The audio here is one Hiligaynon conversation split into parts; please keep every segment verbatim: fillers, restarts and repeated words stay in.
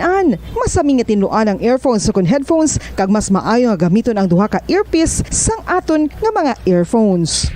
An, masami nga tinluan ang earphones ukon headphones, kag mas maayo nga gamiton ang duha ka earpiece sang aton nga mga earphones.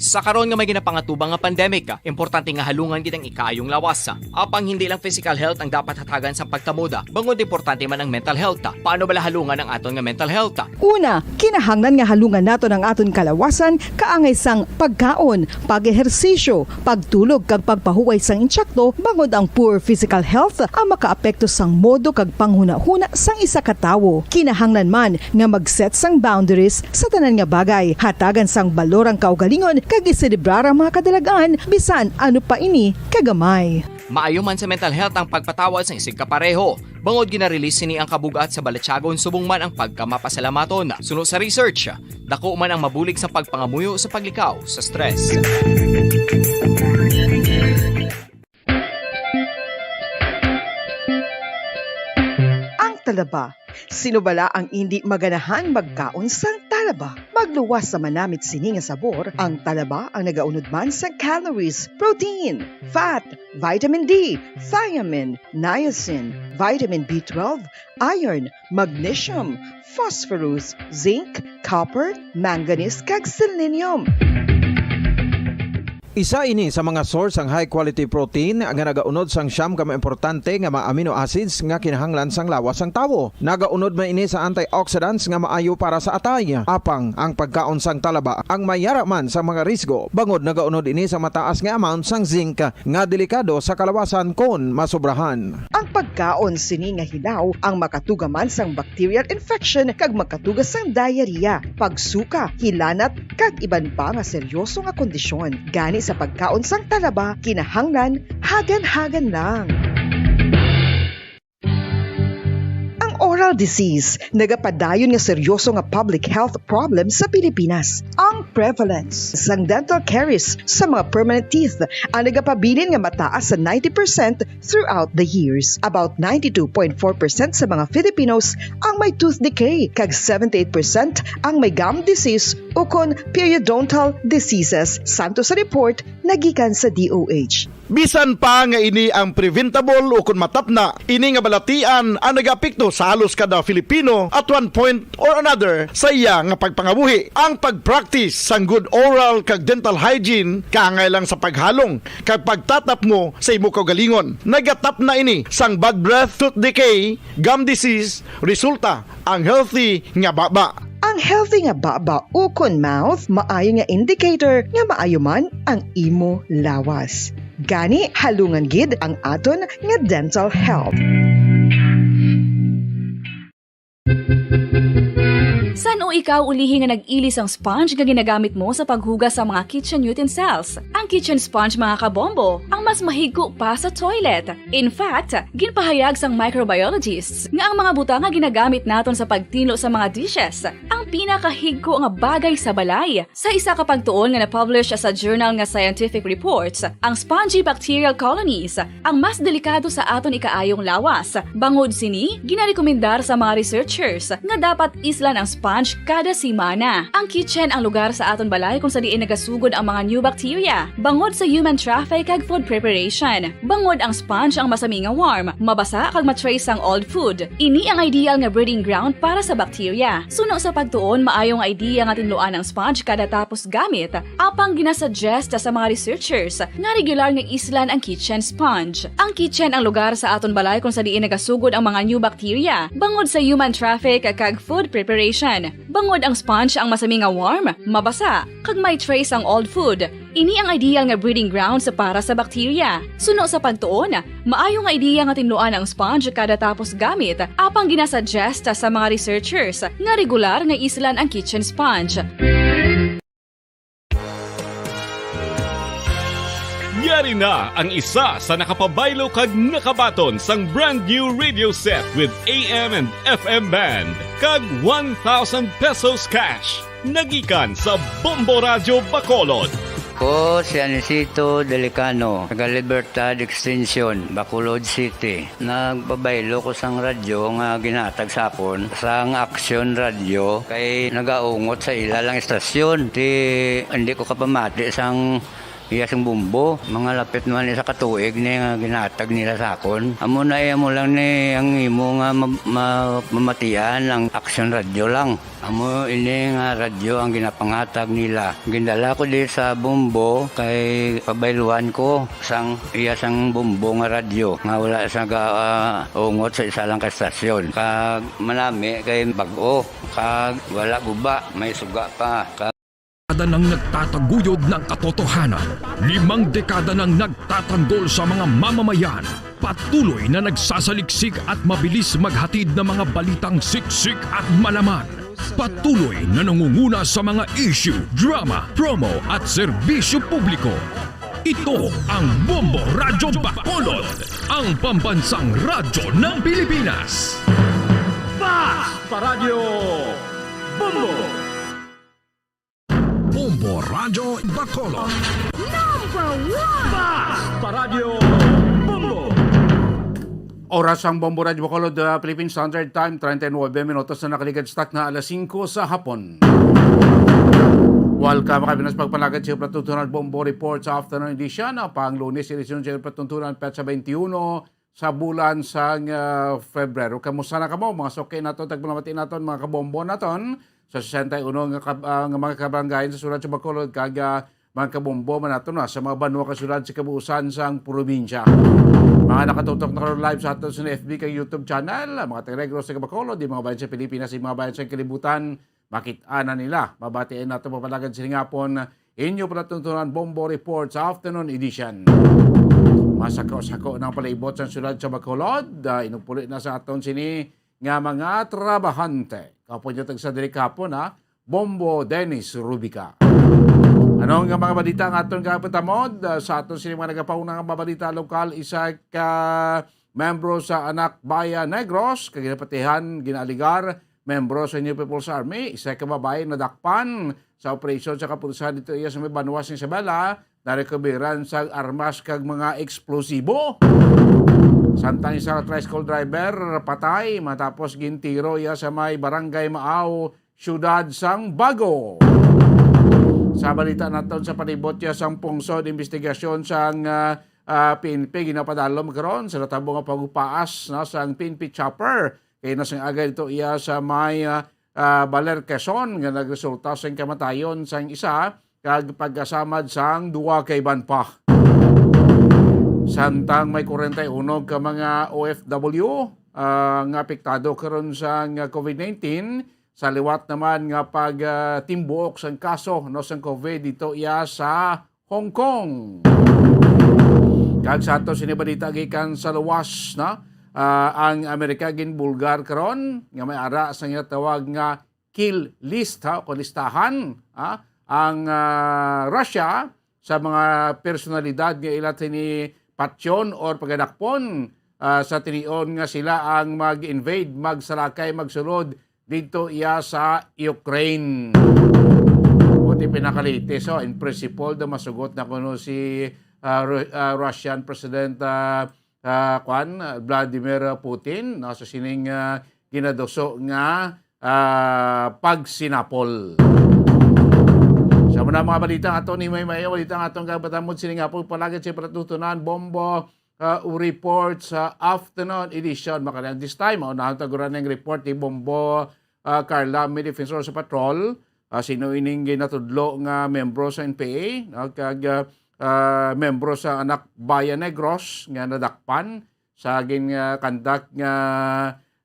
Sa karon nga may ginapangatubang nga pandemic, importante nga halungan gid ang ikaayong lawas. Apang hindi lang physical health ang dapat hatagan sang pagtamuda, bangod importante man ang mental health. Paano bala halungan ang aton nga mental health? Una, kinahanglan nga halungan naton ang aton kalawasan kaangay sang pagkaon, pag-ehersisyo, pagtulog kag pagpahuway sang insakto, bangod ang poor physical health ang makaapekto sang modo kag panghunahuna sang isa ka tawo. Kinahanglan man nga mag-set sang boundaries sa tanan nga bagay, hatagan sang balor ang kaugalingon kag iselebrar ang mga kadalag-an bisan ano pa ini kagamay. Maayo man sa mental health ang pagpatawad sang isigkapareho. Bangod gina-release sini ang kabug-at sa balatyagon subong man ang pagkamapasalamaton. Suno sa research, dako man ang mabulig sa pagpangamuyo sa paglikaw sa stress. Ang talaba. Sino bala ang indi maganahang magkaon sang talaba? Magluwas sa manamit sini nga sabor, ang talaba ang nagaunod man sang calories, protein, fat, vitamin D, thiamine, niacin, vitamin B twelve, iron, magnesium, phosphorus, zinc, copper, manganese, kag selenium. Isa ini sa mga source sang high quality protein nga nagaunod sang siyam ka mga importante nga mga amino acids nga kinahanglan sang lawas sang tawo. Nagaunod man ini sa antioxidants nga maayo para sa atay. Apang ang pagkaon sang talaba ang may yara man sa mga risgo, bangod nagaunod ini sa mataas nga amount sang zinc nga delikado sa kalawasan kon masobrahan. Ang pagkaon sini nga hilaw ang makatuga man sang bacterial infection kag makatuga sang diarrhea, pagsuka, hilanat, kag iban pa nga seryoso nga kondisyon. Gani sa pagkaon sang talaba, kinahanglan hagan-hagan lang. Ang oral disease nagapadayon nga seryoso nga public health problem sa Pilipinas. Ang prevalence sang dental caries sa mga permanent teeth ang nagapabilin nga mataas sa ninety percent throughout the years. About ninety-two point four percent sa mga Filipinos ang may tooth decay, kag seventy-eight percent ang may gum disease ukon periodontal diseases, santo sa report nga gikan sa D O H. Bisan pa nga ini ang preventable ukon matapna, ini nga balatian ang nagaapekto sa halos kada Filipino at one point or another sa iya nga pagpangabuhi. Ang pag-practice sang good oral kag dental hygiene kaangay lang sa paghalong kag pagtatapmo sa imo kaugalingon. Nagatapna ini sang bad breath, tooth decay, gum disease, resulta ang healthy nga baba. Ang healthy nga baba ukon mouth maayo nga indicator nga maayo man ang imo lawas. Gani, halungan gid ang aton nga dental health. San-o ikaw ulihi nga nag-ili sang sponge nga ginagamit mo sa paghugas sa mga kitchen utensils? Ang kitchen sponge, mga kabombo, ang mas mahigko pa sa toilet. In fact, ginpahayag sang microbiologists nga ang mga butang nga ginagamit naton sa pagtinlo sa mga dishes ang pinakahigko nga bagay sa balay. Sa isa ka pagtuon nga na-publish sa journal nga Scientific Reports, ang spongy bacterial colonies ang mas delikado sa aton ikaayong lawas. Bangod sini, ginarekomendar sa mga researchers nga dapat islan ang sponge kada semana. Ang kitchen ang lugar sa aton balay kung sa diin nagasugod ang mga new bacteria, bangod sa human traffic kag food preparation. Bangod ang sponge ang masami nga warm, mabasa kag ma-trace ang old food. Ini ang ideal nga breeding ground para sa bacteria. Suno sa pagtuon, maayo nga idea nga tinluan ang sponge kada tapos gamit, apang ginasuggest sa mga researchers nga regular nga islan ang kitchen sponge. Ang kitchen ang lugar sa aton balay kung sa diin nagasugod ang mga new bacteria, bangod sa human traffic kag food preparation. Bangod ang sponge ang masami nga warm, mabasa, kag may trace ang old food. Ini ang ideal nga breeding grounds para sa bacteria. Suno sa pagtuon, maayo nga ideya nga tinluan ang sponge kada tapos gamit, apang ginasuggest sa mga researchers nga regular nga islan ang kitchen sponge. Yari na ang isa sa nakapabaylo kag nakabaton sang brand new radio set with A M and F M band kag one thousand pesos cash. Nagikan sa Bombo Radyo Bacolod. Ko si Anisito Delicano, taga Libertad Extension, Bacolod City. Nagpabaylo ko sang radyo nga ginhatag sa akon sang Action Radio kay nagaungot sa ila lang istasyon. Ti, hindi ko kapamati sang Iya sang Bombo, mga lapit naman isa ka tuig ni nga ginahatag nila sa akon. Amo na, iya mo lang ni ang imo nga ma-, ma-, mamatian ang Aksyon Radyo lang. Amo ini nga radyo ang ginapangatag nila. Gindala ko di sa Bombo kay pabayluan ko sang iya sang Bombo nga radyo nga wala sa ga-, ah, ungot sa isa lang ka estasyon. Kag manami kay bag-o, kag wala guba, may suga pa. Kag dekada nang nagtataguyod ng katotohanan, limang dekada nang nagtatanggol sa mga mamamayan, patuloy na nagsasaliksik at mabilis maghatid ng mga balitang siksik at malaman. Patuloy na nangunguna sa mga issue, drama, promo at serbisyo publiko. Ito ang Bombo Radyo Bacolod, ang pambansang radyo ng Pilipinas. Fast Paradio Bombo! Bombo Radyo Bacolod. Number one! Fast Paradio Bombo! Oras ang Bombo Radyo Bacolod, uh, Philippine Standard Time, treinta y nueve minutos na nakaligad sa takna alas singko sa hapon. Welcome kami nas pagpalagad sa patutunan Bombo Report sa Afternoon Edition, uh, pang Lunes, edisyon sa patutunan, petsa twenty-one sa bulan sang, ah, Febrero. Kamusta na kamo, mga suki naton, tagpalamati naton, mga kabombo naton sa sesenta y uno nga kab-, ah, nga mga kabarangay sa sulod sa Bacolod, kag, ah, mga kabombo man naton, ah, sa mga banwa kag syudad sa kabuusan sang probinsya. Mga nakatutok na karon live sa aton sa F B kag YouTube channel, ah, mga taga-Negros, taga-Bacolod, di mga bayan sa Pilipinas, di mga bayan sa kalibutan, makit-an na nila. Mabatian nato mapalagad sini nga hapon inyo palatuntunan Bombo Report sa afternoon edition. Masako-sako ng palibot sa syudad sa Bacolod. Ah, inugpuli na sa aton sini nga mga trabahante. Kapon niyo tagsa diri kahapon, ha? Bombo Dennis Rubica. Ano nga mga balita ang aton gapatamod? Ah, sa aton sini mga nagapauna nga mga balita lokal, isa ka membro sa Anak Bayan Negros, kag ginapatihan, ginaaligar, membro sa New People's Army, isa ka babayi nadakpan sa operasyon sa kapulisan dito iya sa may banwa sa Isabela, narekoberan sa armas kag mga eksplosibo. Samtang isa ka tricycle driver patay matapos gintiro iya sa may Barangay Maaw, Siyudad sang Bago. Sa balita naton sa palibot iya sang pungsod, investigasyon sang, ah, ah, P N P ginapadalom karon sa natabo nga pagpaas, no, sang P N P chopper kay nasang-aga dito iya sa may, ah, ah, Baler, Quezon, nga nagresulta sang kamatayon sang isa kag pagkasamad sang duwa ka iban pa. Samtang may kwarenta y uno ka mga O F W, ah, nga apektado karon sang COVID nineteen, sa liwat naman nga pag, ah, timbuok sang kaso, no, sang COVID dito iya sa Hong Kong. Kag sa ato sini balita gikan sa luwas, no? Ah, ang Amerika ginbulgar karon nga may ara sa ginatawag nga kill list, ha, o listahan, ha, ang, ah, Russia sa mga personalidad nga ila sini patyon or pagadakpon, ah, sa tinion nga sila ang mag-invade, magsalakay, magsulod dito iya sa Ukraine. Buti pinakalitis, oh, in principle daw masugot na kuno si, ah, Ru-, ah, Russian President, ah, ah, kwan, ah, Vladimir Putin, no, sa sining, ah, ginaduso nga, ah, pagsinapol. Sa muna mga balita ato ni may may balita nga atong gabatamod sining hapon palagi sa patutunan Bombo, ah, report sa afternoon edition. Makalang this time, unahan taguran ang report ni Bombo, ah, Carla, may defensor sa patrol. Ah, sino ining ginatudlo nga membro sa N P A, no? Kag, ah, ah, membro sa Anak Bayan Negros nga nadakpan sa gin, ah, conduct nga,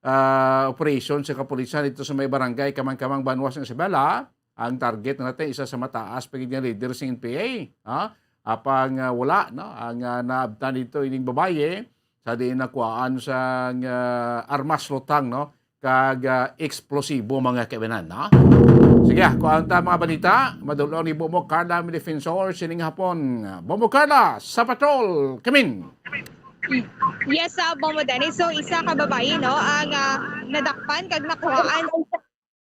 ah, operasyon sa kapulisan dito sa may barangay Kamang-Kamang, Banwa sa Isabela. Ang target natin, isa sa mataas pa gid nga leader sa N P A, ha? Apang, ah, wala, no? Ang, ah, naabtan dito ining babayi sa diin nakuhaan sang, ah, armas lutang, no? Kag, ah, eksplosibo, mga kaibanan, no? Sige, ah, kuhaan ta mga balita. Madulong ni Bombo Carla, may defensor sining hapon. Bombo Carla, sa patrol, kamin. Yes, ah, Bombo Dennis. So, isa ka babayi, no, ang, ah, nadakpan kag nakuhaan sa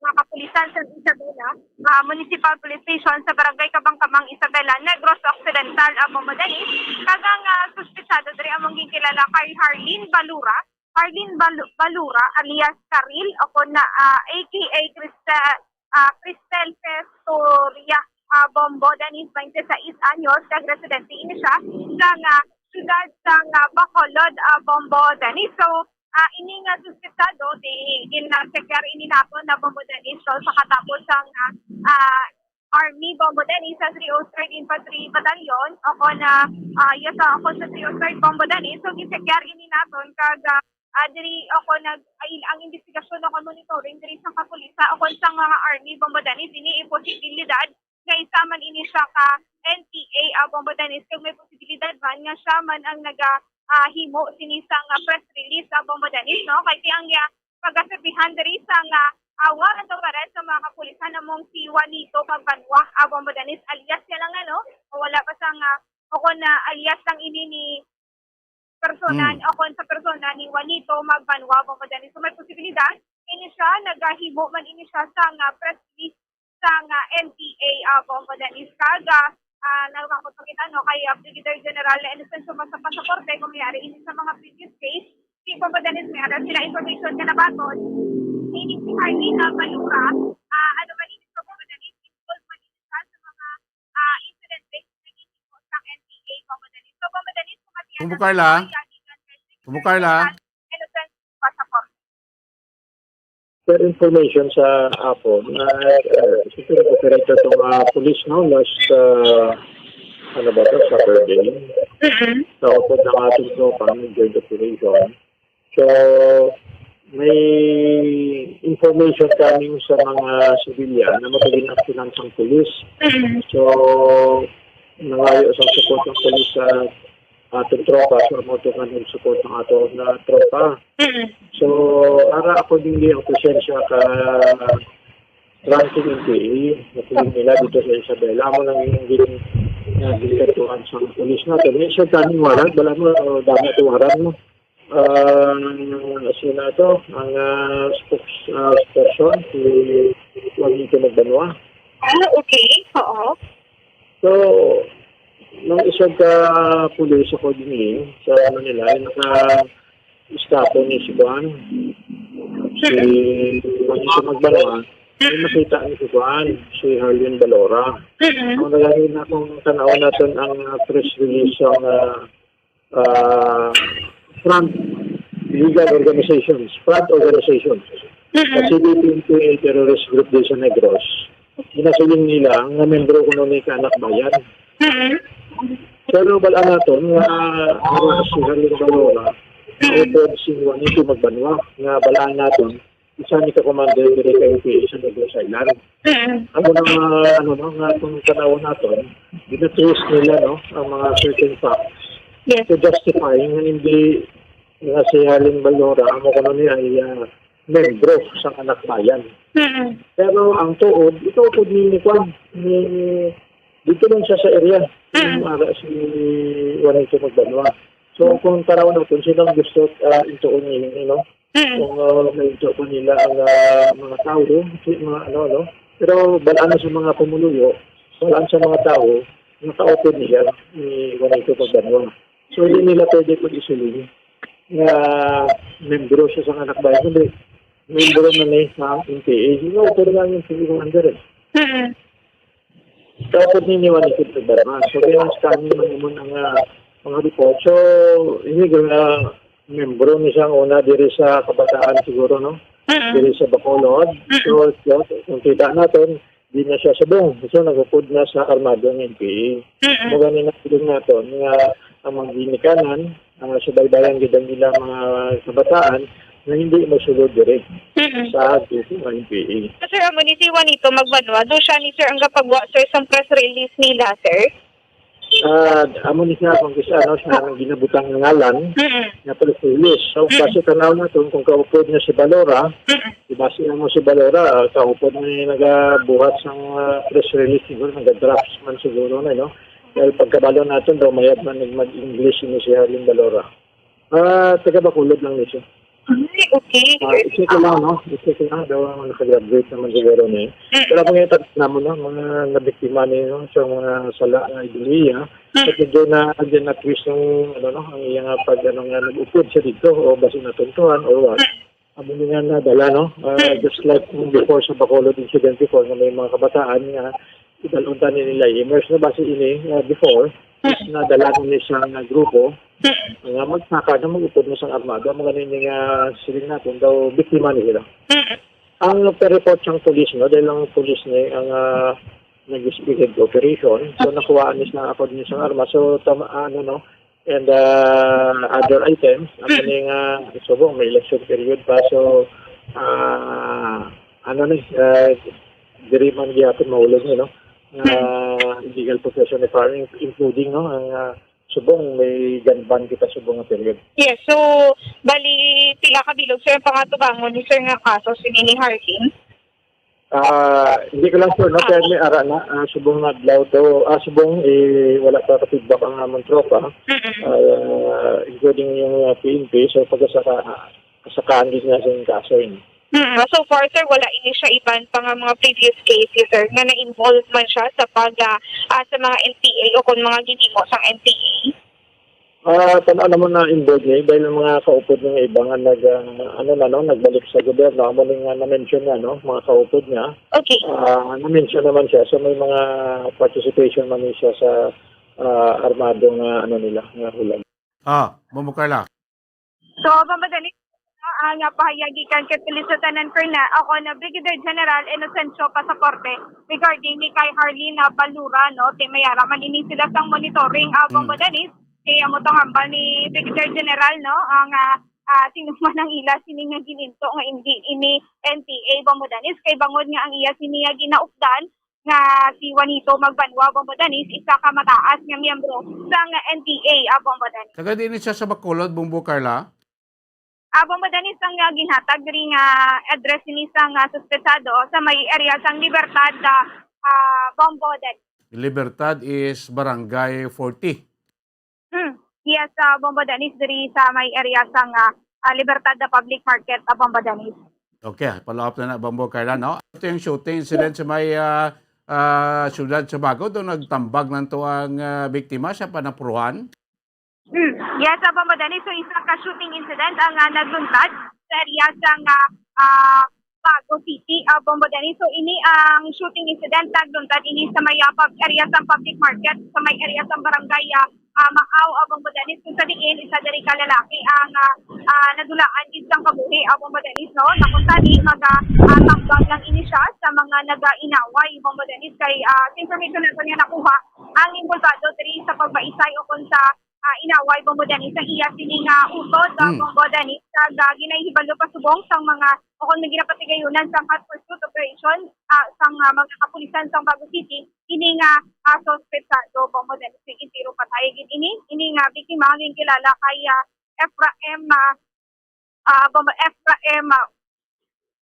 mga kapulisan sa Isabela, ah, Municipal Police Station sa Barangay Kamang-Kamang, Isabela, Negros Occidental, ah, Bombo Dennis. Kag ang, ah, suspetsado diri among ginkilala kay Harlene Balura, Arlene Balu-, Balura alias Karil, o kon na, ah, A K A Cristel, ah, Cristel Festoria, ah, Bombo Dennis, twenty-six anyos, kag residente ini siya sa nga syudad sa nga Bacolod, ah, Bombo Dennis. So, ah, ini nga suspetsado, di, gin-check ini naton na Bombo Dennis, so, sa katapos sa nga, ah, Army Bombo Dennis sa three oh third Infantry Battalion, o kon, ah, ah, yes, ah, o kon sa three oh third Bombo Dennis, so, gin-check ini naton, kag, ah, ah, diri o kon nag, ay, ang investigasyon o kon monitoring diri sa kapulisan o kon sa mga Army Bombo Dennis, ini posibilidad nga isa man ini siya ka N P A, ah, Bombo Dennis, kag may posibilidad man nga siya man ang naga, ah, himo sini sa nga press release sa Bombo Dennis, no? Kay ti ang iya pagaserbihan diri sa nga, ah, warrant of arrest sa mga kapulisan among si Juanito Magbanwa, ah, Bombo Dennis, alias siya lang, ano? O wala pa sa nga, o kon na alias lang ini ni personal Mm. o kon sa personal ni Juanito Magbanwa, Bombo Dennis. So, may posibilidad, ini siya, nagahimo man ini siya sa nga press release sa nga N P A, ah, Bombo Dennis. Kag, ah, nagpakita, no, kay, ah, Brigadier General Inocencio Masa Pasaporte, kung may ari ini sa mga previous case, si Bombo Dennis, may ara sila information ka nabaton, ini si Harley na Balura, ah, ano man ini sa Bombo Dennis, involved man ini sa, sa mga, ah, incident based na ini sa N P A, Bombo Dennis. So, Bombo Dennis, kung matiyan Kumbo Carla? Kumbo Carla? Innocent Passport. Per information sa ako, na, uh, siyempre, operator itong, ah, police, no? Last, ah, ano ba to? Saturday. Mm-mm. Sa upod ng ating tropa, ng joint operation. So, may information kami sa mga civilian na matagin aksyonan sang pulis. Mm. So, nangayo sa support ng pulis sa atong tropa, so amo to nga nag-support ng ato na tropa. Mm. So, ara accordingly ang presensya ka ranking N P A, na nila dito sa Isabela. Amo lang yung gin-, nga ginkantuan sa pulis natin. May siya daming warrant, wala mo, uh, dami ito warrant mo. Ah, sino ito? Ang, ah, spokes-, ah, spokesperson, si Juanito Magbanwa. Ah, okay. Oo. So, nung isog ka pulis ako din eh, sa ano nila, yung naka-estapo ni si Juan, si Juanito Magbanwa, yung nakita ni si Juan, si Harlene Balora. Mm-mm. Ang nagagawin na kung tanaw natin ang, ah, press release sa, ah, ah, front legal organizations, front organizations. Mm-mm. Kasi D P N P A terrorist group din sa Negros. Ginasiling nila nga membro kuno ni Kaanak Bayan. Mm-mm. Pero bal-an naton nga, ah, si Harlene Balora, Mm-mm. upod si Juanito Magbanwa, nga bal-an naton, isa ni ka commander diri ka N P A sa Negros Island. Mm. Ako na nga, ano, no, nga kung tanaw naton, gina-trace nila, no, ang mga certain facts Yes. to justify nga hindi nga si Harlene Balora, amo kuno niya ay, ah, membro sa Kaanak Bayan. Mm. Pero ang tuod, ito po ni, ni Kwan, ni, dito lang siya sa area, Mm. yung ara si Juanito Magbanwa. So, kung tanaw naton, sino ang gusto, ah, intuon ni, you know? Mm. Kung, ah, may ito po nila ang, ah, mga tao, si mga ano, ano. Pero bal-an na sa mga pumuluyo, bal-an sa mga tao, nakaupod niya ni Juanito Magbanwa. So, hindi nila pwede pag-isuling nga membro siya sa Kaanak Bayan, kundi membro na ni sa N P A. Hindi na upod nga yung civil commander eh. Mm. Dapat ninyo ang ikot sa barma. So, kaya mas kami man naman ang, ah, mga report. So, ini nga membro ni siyang una diri sa kabataan siguro, no? Mm-mm. Diri sa Bacolod. Mm-mm. So, so, kung kita natin, di na siya subong. So, nagupod na sa armado ng N P A. Mm-mm. Mura ni natin natin nga ang mga ginikanan, ah, subaybayan gid ang ilang mga kabataan na hindi masulod diri Mm-mm. sa grupo ng N P A. Sir, amo ni si Juanito Magbanwa, do siya ni sir ang gapagwa, sir, sa press release nila, sir? Ah, amo ni siya kung kisa, ano, siya ang ginabutang ng ngalan Mm-mm. na press release. So, Mm-mm. base tanaw natin kung kaupod niya si Balora, Mm-mm. di ba siya mo si Balora, ah, kaupod na yung nagabuhat sa, ah, press release, siguro, nagadrafts man siguro na, no? Dahil pagkabalo natin daw, mayad man nag-, mag-English ni si Harlene Balora. Ah, taga Bacolod lang ni siya. Ay, okay. Ah, i-check ko lang, no? I-check ko lang daw ang nakagraduate naman siguro ni. Mm. Pero kung yung naman, no, mga nabiktima ni, no, sa mga sala na ideolohiya, Mm. at medyo na, andyan na twist ng, ano, no, ang iyang, ah, pag, ano nga, nag-upod siya dito, o basi natuntuhan, or what. Mm. Amo nga nadala, no? Ah, Mm. just like before sa Bacolod incident before, na may mga kabataan nga Idalon ta ni nila immerse na base ini, ah, before, is nadala ni isang, ah, grupo nga magsaka na mag-upod mo sang armado. Amo gani ni nga siling naton daw biktima ni sila. Mm. Ang pa-report sang pulis, no, dahil ang pulis ni ang, ah, nag-spearhead operation. So, nakuhaan ni sila ako din sang armas. So, tama, ano, no, and, ah, other items, ano ni nga, subong, may election period pa. So, ah, ano ni, ah, diri man gihapon mahulog ni, no? Nga illegal possession of firearms, including, no, ang, ah, subong may gun ban kita subong nga period. Yes, so, bali, pila ka bilog, sir, ang pangatubangon ni sir nga kaso sini ni Harlin? Ah, hindi ko lang sure, no? Kaya may ara na, ah, subong nga adlaw to, ah, subong, eh, wala pa ka-feedback ang among tropa. Mm-mm. Ah, including yung, ah, P N P, so pagkasaka-, kasakaan din nga sa kaso yun. Mm, so far, sir, wala ini siya iban pa nga mga previous cases, sir, nga na-involve man siya sa pag, ah, ah, sa mga N P A o kung mga ginhimo sang N P A? Ah, tan-aw naman na involved niya, dahil ang mga kaupod niya iba nga nag, ah, ano na, no, nagbalik sa gobyerno, amo ni nga na-mention niya, no, mga kaupod niya. Okay. Ah, na-mention naman siya, so may mga participation man ni siya sa, ah, armado nga, ano nila, nga hulag. Ah, Bombo Carla. So, Bombo Dennis, ang pahayag gikan kay Police Lieutenant Colonel, ako na Brigadier General Inocencio Pasaporte regarding ni kay Harlina Balura, no? Ti may ara man ini sila sang monitoring, ah, Bombo Dennis, kay amo tong hambal ni Brigadier General, no? Ang, ah, ah, sino man ang ila sini nga gininto nga indi ini N P A, Bombo Dennis, kay bangod nga ang iya sini nga ginaupdan nga si Juanito Magbanwa, Bombo Dennis, isa ka mataas nga miyembro sang N P A, ah, Bombo Dennis. Taga diin ni siya sa Bacolod, Bombo Carla? Ah, Bombo Dennis, ang, ah, ginhatag diri nga address ini sang, ah, suspetsado sa may area sang Libertad, ah, ah, Bombo Dennis. Libertad is Barangay forty. Hmm. Yes, ah, Bombo Dennis, diri sa may area sang, ah, ah, Libertad na Public Market, ah, Bombo Dennis. Okay, follow up na na, Bombo Carla, no? Ito yung shooting incident sa may, ah, ah, siyudad sa Bago, doon nagtambag nanto ang, ah, biktima sa panapuruhan. Hmm. Yes, ah, Bombo Dennis. So, isa ka shooting incident ang, ah, nagluntad sa area sang, ah, ah, Bago City, ah, Bombo Dennis. So, ini ang shooting incident nagluntad ini sa may, ah, pub-, area sang public market, sa may area sang barangay, ah, ah, Maaw, ah, Bombo Dennis. Kung sa diin, isa diri ka lalaki ang, ah, ah, nadulaan gid sang kabuhi, ah, Bombo Dennis, no? Na kung tani, mag, ah, ah, tambag lang ini siya sa mga nag-inaway, Bombo Dennis. Kay, ah, sa information nato nga nakuha, ang involvado diri sa pagbaisay o kung sa ah, inaway, Bombo Dennis, ang iya sini nga utod, ah, Mm. Bombo Dennis, kag, ah, ginahibalo pa subong sang mga, o kon may ginapatigayunan sang hot pursuit operation, ah, sang, ah, mga kapulisan sang Bago City, ini nga, ah, suspetsado, Bombo Dennis, nga entero patay gid ini, ini nga biktima nga ginkilala kay, ah, Ephraim, ah, ah, Bombo Ephraim, ah,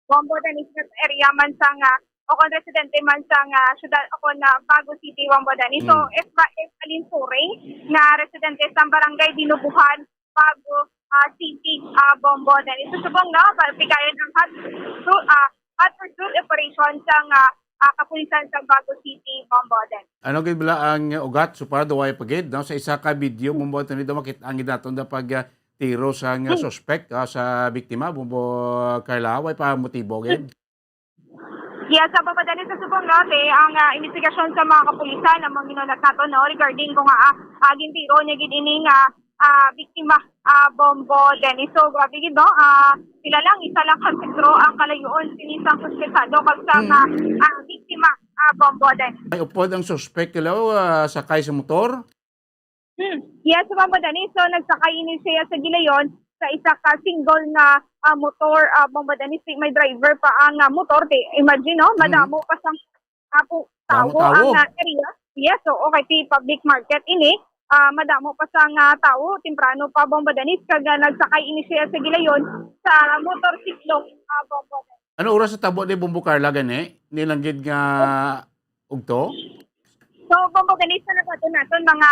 Bombo Dennis, nga area man sang, ah, o kon residente man sang, ah, syudad, o kon, ah, Bago City, Bombo Dennis. So, Mm. Ephraim Alinsuring, nga residente sang barangay Dinubuhan, Bago, ah, City, ah, Bombo Dennis. So, subong, no, pa-, pigayon ang hot pursuit, ah, hot pursuit operation sang, ah, ah, kapulisan sa Bago City, Bombo Dennis. Ano gid bala ang ugat? So, para daw ay pagid, no? Sa isa ka video, Bombo Dennis, daw makit-, ang gid naton daw pag, ah, tiro sa nga Hmm. suspect, ah, sa biktima, Bombo Carla, way pa motibo gid? Yes, sa Bombo Dennis, sa subong, no, te, ang, ah, investigasyon sa mga kapulisan, ang mga ginulat nato, no, regarding kung, ah, ah, gintiro niya gid ini nga, ah, biktima, ah, Bombo Dennis. So, grabe gid, no? Ah, pila lang, isa lang ka metro ang kalayoon sini sang suspetsado kag sa Hmm. nga, ah, biktima, ah, Bombo Dennis. May upod ang suspect, hello, ah, sakay sa motor? Hmm. Yes, Bombo Dennis. So, nagsakay ini siya sa gilayon sa isa ka single nga, ah, motor, ah, Bombo Dennis. Di may driver pa ang, ah, motor. Di, imagine, no? Mm. Madamo pa sang, ah, pu-, Damo tawo tawo. ang, ah, area. Yes, so, okay, ti public market ini. Ah, madamo pa sang, ah, tawo. Temprano pa, Bombo Dennis. Kag, ah, nagsakay ini siya sa gilayon sa motorsiklo, ah, Bombo Dennis. Ano oras sa tabo ni Bombo Carla gani? Nilanggit nga ugto? So, Bombo Dennis, sa nabaton naton, mga,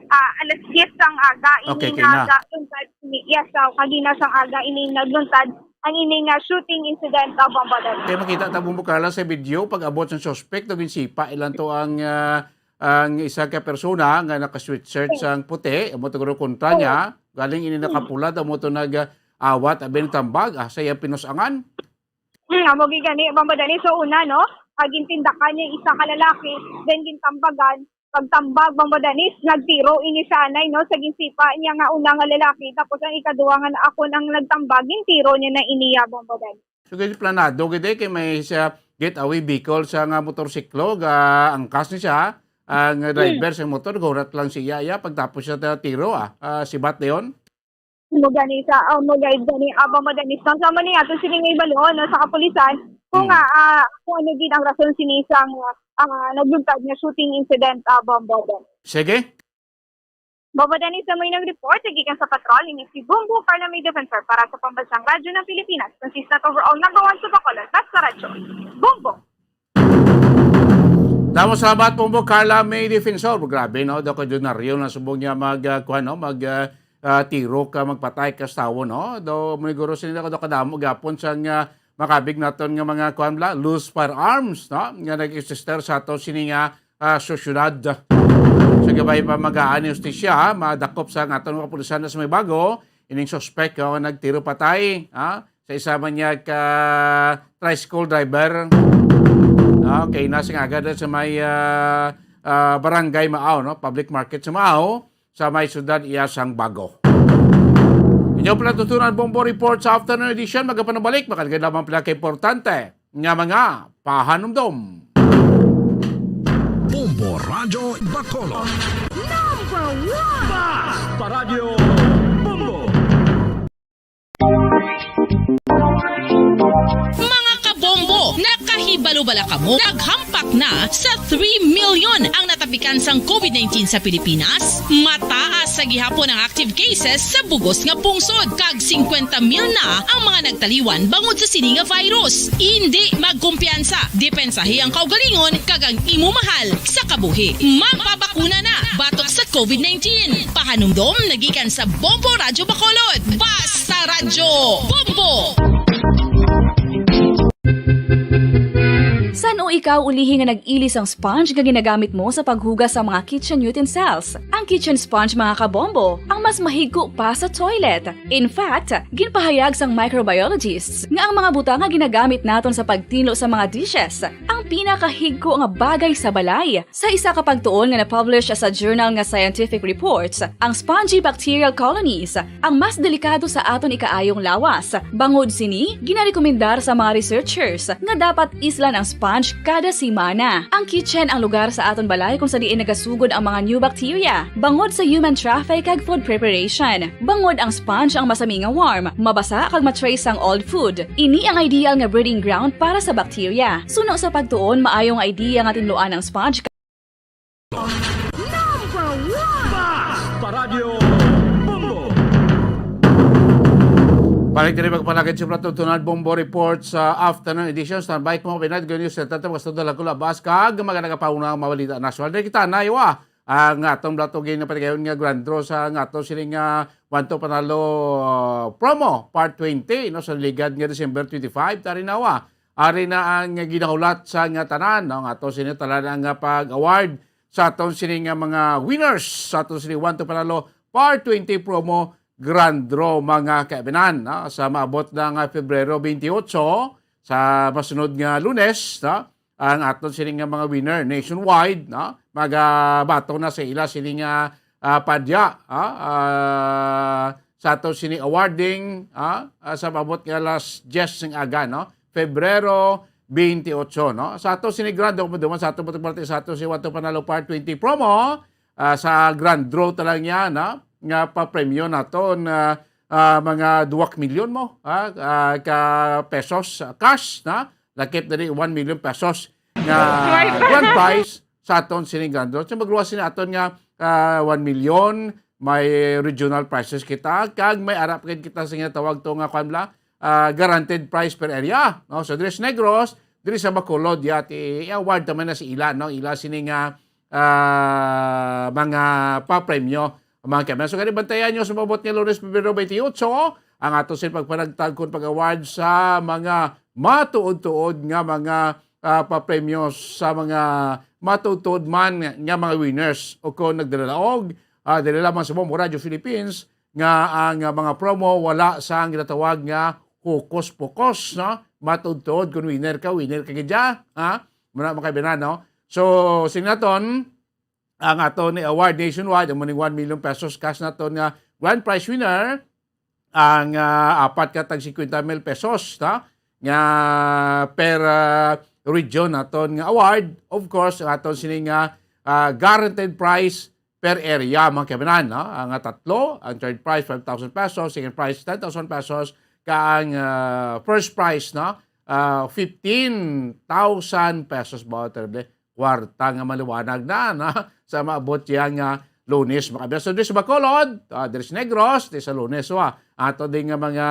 ah, alas diyes sang aga, ini Okay, okay nga na. ga-, luntad, ini, yes, so, kagina sang aga, ini nagluntad, ang ini nga shooting incident, ah, Bombo Dennis. Kaya makita ta, Bombo Carla, sa video, pag-abot sa suspect, naging sipa, ilan to ang, ah, ang isa ka persona nga naka-sweatshirt Yes. sang puti, amo to guro kontra Yes. niya, galing ini nakapula, amo to nag-awat, abin tambag, ah, sa iyang pinusangan. Hmm, amo gid gani, Bombo Dennis. So, una, no, ah, gintindakan niya isa ka lalaki, then gintambagan. Pagtambag, Bombo Dennis, nagtiro ini sa anay, no, sa ginsipa niya nga una nga lalaki, tapos ang ikaduha nga na-, ako nang nagtambag, gintiro niya na iniya, Bombo Dennis. So, gid planado gid, eh, kay may siya getaway vehicle sa nga motorsiklo, ga angkas ni siya, ang driver sa motor, gurat lang siya, iya, pagtapos siya ta-, tiro, ah. Ah, sibat na yun? Mo gani sa, oh, mo gani, gani, aba mo gani sa, sa man niya, to sila nga ibalo, no, sa kapulisan, kung Hmm. nga, ah, kung ano gid ang rason sini sang, ah, nagluntad nga shooting incident, ah, Bombo Dennis. Sige. Bombo Dennis, sa mo nag-report, gikan sa patrol, ini si Bombo Carla May Defensor para sa Pambansang Radyo ng Pilipinas, consistent overall number one sa Bacolod, basta radyo. Bombo! Damo salamat, Bombo Carla May Defensor. Grabe, no? Daw kadyonaryo na subong niya mag, ah, kuwan, no? Mag, ah, ah, tiro ka, magpatay ka sa tawo, no? Daw, maniguro sila ka, daw kadamo gapon sang, ah, makabig naton nga mga, kuwan bala, loose firearms, no? Nga nag-exist sa ato sini nga, ah, sosyedad. Sa gabay pa magaan ni hustisya, madakop sa aton mga kapulisan na sa may bago, ining suspek, oh, nagtiro patay, ha? Sa isa man niya ka tricycle driver. Okay, nasa nga agad sa may, ah, ah, Barangay Maaw, no? Public Market sa Maaw, sa may siyudad iya sang Bago. Inyo pala tutunan, Bombo Report sa afternoon edition. Magapanabalik, makalagay lamang pala ka importante nga mga pahanumdom. Bombo Radyo Bacolod. Number one! Basta Radyo Bombo! Mga kabombo, nakahibalo bala kamo? Naghampak na sa three million ang natapikan sang COVID nineteen sa Pilipinas. Mataas sa gihapon ang active cases sa bugos nga pungsod, kag singkwenta mil na ang mga nagtaliwan bangod sa sini nga virus. Indi magkumpiyansa, depensahi ang kaugalingon kag ang imo mahal sa kabuhi. Magpabakuna na batok sa COVID nineteen. Pahanumdom nagikan sa Bombo Radyo Bacolod. Basta Radyo Bombo! San-o ikaw ulihi nga nag-ili sang sponge nga ginagamit mo sa paghugas sa mga kitchen utensils? Ang kitchen sponge, mga kabombo, ang mas mahigko pa sa toilet. In fact, ginpahayag sang microbiologists nga ang mga butang nga ginagamit naton sa pagtinlo sa mga dishes ang pinakahigko nga bagay sa balay. Sa isa ka pagtuon nga na-publish sa journal nga Scientific Reports, ang spongy bacterial colonies ang mas delikado sa aton ikaayong lawas. Bangod sini, ginarekomendar sa mga researchers nga dapat islan ang sponge kada semana. Ang kitchen ang lugar sa aton balay kung sa diin nagasugod ang mga new bacteria, bangod sa human traffic kag food preparation. Bangod ang sponge ang masami nga warm, mabasa kag ma-trace ang old food. Ini ang ideal nga breeding ground para sa bacteria. Suno sa pagtuon, maayo nga idea nga tinluan ang sponge. Number one! Basta Radyo Bombo! Balik diri magpanagad sa Plato Tunad Bombo Report sa afternoon edition. Standby ko, mga pinag-, good news sa tatang, basta dala ko labas kag mga nagapauna ang mga balita nasyonal. Diri kita, naiwa ang atong Plato Game na patigayon nga grand draw sa nga ato siling nga One to Panalo, uh, promo, part twenty, no, sa ligad nga December twenty-five, tari na wa. Ari na ang ginahulat sa nga tanan, no, nga ato sini tanan ang, ah, pag-award sa aton sini nga mga winners sa aton sini One to Panalo Part twenty promo grand draw, mga kaibinan, no? Sa maabot na nga Pebrero twenty-eight, sa masunod nga Lunes, no? Ang aton sini nga mga winner nationwide, no? Magabato na sa ila sini nga, ah, padya, ah, ah, sa aton sini awarding, ah, ah, sa maabot nga alas diyes ng aga, no? Pebrero twenty-eight, no? Sa ato sini grand, kung maduman sa ato, sa ato si One to Panalo Part twenty promo, ah, sa grand draw ta lang yan, no? Nga papremyo naton, ah, ah, mga duwak milyon mo, ah, ah, ka pesos, ah, cash, na lakip na di one million pesos nga grand prize sa aton sining grand draw. So, magluwas sini aton nga, ah, one million, may regional prizes kita, kag may arap gid kita sa ginatawag to nga, kwan bala, ah, guaranteed prize per area, no? So, diri sa Negros, diri sa Bacolod, yat, i-, i-award naman na si ila, no? Ila sini nga, ah, mga papremyo, mga kaibigan. So, kani bantayan nyo sa maabot nga Lunes, Pebrero twenty-eight, ang ato sini pagpanagtag kon pag-award sa mga matuod-tuod nga mga, ah, papremyo sa mga matuod-tuod man nga mga winners o kon nagdalalaog, ah, dili lamang sa Bombo Radio Philippines, nga ang, ah, mga promo wala sa ang ginatawag nga hokus-pokus, no? Matuod-tuod, kung winner ka, winner ka gid ya, ha? Muna, mga kaibigan, no? So, sinaton, ang aton ni award nationwide, ang muning one million pesos cash naton nga grand prize winner, ang, ah, apat ka tag fifty mil pesos, no? Nga per, ah, region naton nga award. Of course, ang aton sini nga, ah, guaranteed prize per area, mga kaibigan, no? Ang, ah, tatlo, ang third prize, five thousand pesos, second prize, ten thousand pesos, ka ang, ah, first prize, no? Ah, fifteen thousand pesos ba? Terrible. Kwarta nga maliwanag na, no? Sa maabot yang, ah, Lunes, mga kaibigan. So, diri sa Bacolod, ah, diri sa Negros, diri sa Lunes, wa. Ato din nga mga,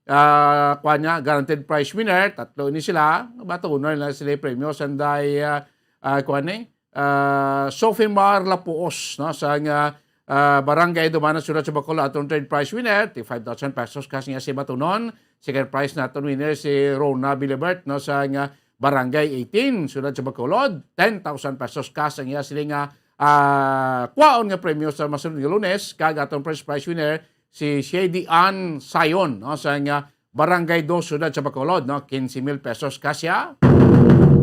ah, kuwan niya, guaranteed prize winner, tatlo ni sila, batunon na sila premyo, sanday, ah, ah, kuwan ni, ah, Sophie Mar Lapuos, no, sa nga, ah, Barangay Dumana, Siyudad sa Bacolod, atong third prize winner, ti five thousand pesos cash niya si batunon. Second prize naton winner si Rona Bilibert, no, sa nga Barangay eighteen, Siyudad sa Bacolod, ten thousand pesos cash ang iya sila nga, ah, kwaon nga premyo sa masunod nga Lunes, kag atong first prize winner si Shady Ann Sion, no, sa nga Barangay Dos, Siyudad sa Bacolod, no, quince mil pesos cash ya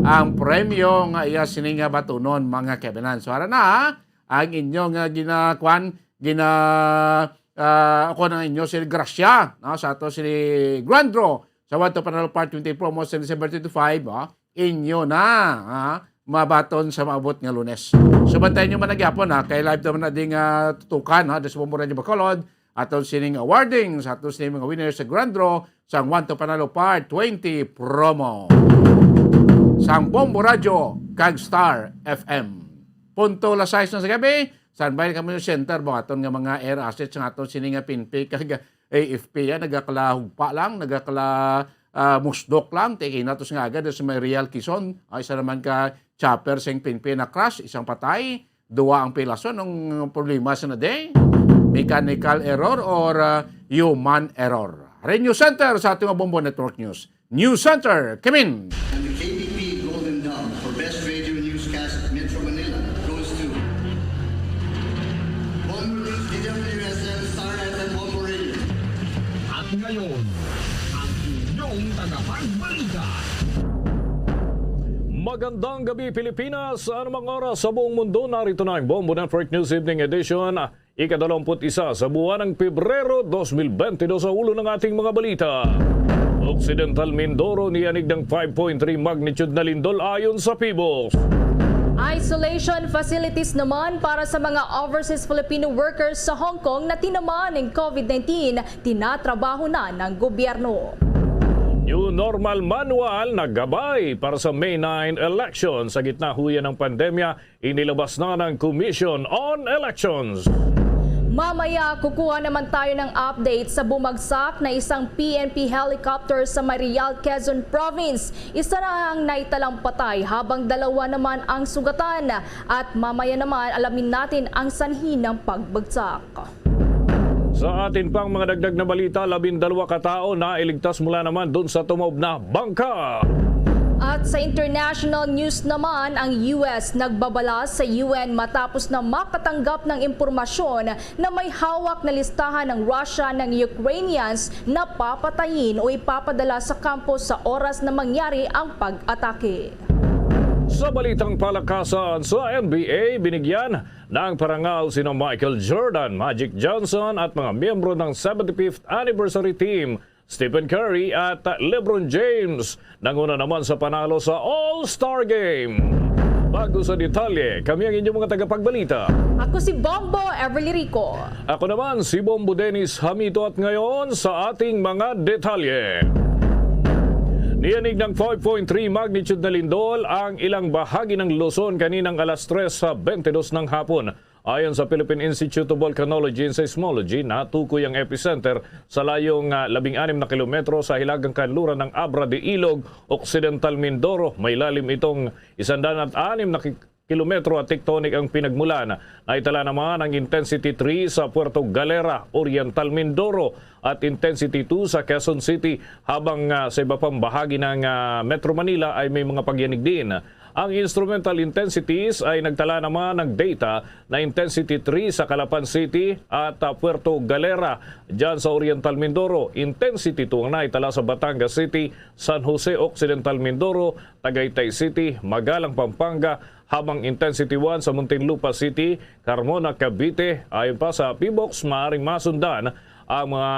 ang premyo nga iya sini nga batunon, mga kaibigan. So, ara na, ha? Ang inyo nga gina-, kwan, gina-, ah, ako na inyo si Gracia, no, sa ato si Grand Draw sa One to Panalo Part twenty promo sa December twenty-five, no? Inyo na, ha? Mabaton sa maabot nga Lunes. So, bantayan nyo man na gyapon, ha? Kay live naman na ding, ah, tutukan, ha? Des Bombo Radio Bacolod, aton sining awarding sa aton sining mga winners sa Grand Draw sang One to Panalo Part twenty promo sang Bombo Radio kag Star F M. Punto las sais na sa gabi, standby na kamo sa center, buhaton nga mga air assets nga aton sini nga P N P kag A F P, ya, nagakalahugpa lang, nagakala, ah, musdok lang, ti kay natos nga agad sa may Real Quezon. Ay, isa naman ka chopper sing P N P na crash, isang patay, duwa ang pilason. Ang problema sa na day, mechanical error or, ah, human error. Red News Center sa ating Bombo Network News. News Center, Kimin. And the K B P Golden Dove for Best Radio Newscast Metro Manila goes to Bombo News, D W S M, Star F M, Bombo Radio. At ngayon, ang inyong tagapagbalita. Magandang gabi, Pilipinas. Sa anumang oras sa buong mundo, narito na ang Bombo Network News Evening Edition. Ikadalawamput-isa sa buwan ng Pebrero, dos mil bentidus, sa ulo ng ating mga balita. Occidental Mindoro, niyanig ng five point three magnitude na lindol ayon sa PHIVOLCS. Isolation facilities naman para sa mga overseas Filipino workers sa Hong Kong na tinamaan ng COVID nineteen, tinatrabaho na ng gobyerno. New Normal Manual na gabay para sa May nine election. Sa gitna huya ng pandemya, inilabas na ng Commission on Elections. Mamaya, kukuha naman tayo ng update sa bumagsak na isang P N P helicopter sa may Real, Quezon Province. Isa na ang naitalang patay habang dalawa naman ang sugatan. At mamaya naman, alamin natin ang sanhi ng pagbagsak. Sa atin pang mga dagdag na balita, labindalawa ka tao na iligtas mula naman dun sa tumaob na bangka. At sa international news naman, ang U S nagbabala sa U N matapos na makatanggap ng impormasyon na may hawak na listahan ng Russia ng Ukrainians na papatayin o ipapadala sa kampo sa oras na mangyari ang pag-atake. Sa balitang palakasan, sa N B A, binigyan ng parangal sina Michael Jordan, Magic Johnson at mga miyembro ng seventy-fifth anniversary team, Stephen Curry at LeBron James. Nanguna naman sa panalo sa All-Star Game. Bago sa detalye, kami ang inyong mga tagapagbalita. Ako si Bombo Everly Rico. Ako naman si Bombo Dennis Hamito at ngayon sa ating mga detalye. Niyanig ng five point three magnitude na lindol ang ilang bahagi ng Luzon kaninang alas tres sa bentidus ng hapon. Ayon sa Philippine Institute of Volcanology and Seismology, natukoy ang epicenter sa layong, ah, labing anim na kilometro sa hilagang kanluran ng Abra de Ilog, Occidental Mindoro. May lalim itong isandahan at anim na ki-, kilometro at tectonic ang pinagmulan. Naitala naman ang intensity three sa Puerto Galera, Oriental Mindoro, at intensity two sa Quezon City, habang, ah, sa iba pang bahagi ng, ah, Metro Manila ay may mga pagyanig din. Ang instrumental intensities ay nagtala naman ng data na intensity three sa Calapan City at, ah, Puerto Galera, dyan sa Oriental Mindoro, intensity two ang naitala sa Batangas City, San Jose Occidental Mindoro, Tagaytay City, Magalang, Pampanga, habang intensity one sa Muntinlupa City, Carmona, Cavite. Ayon pa sa PHIVOLCS, maaring masundan ang mga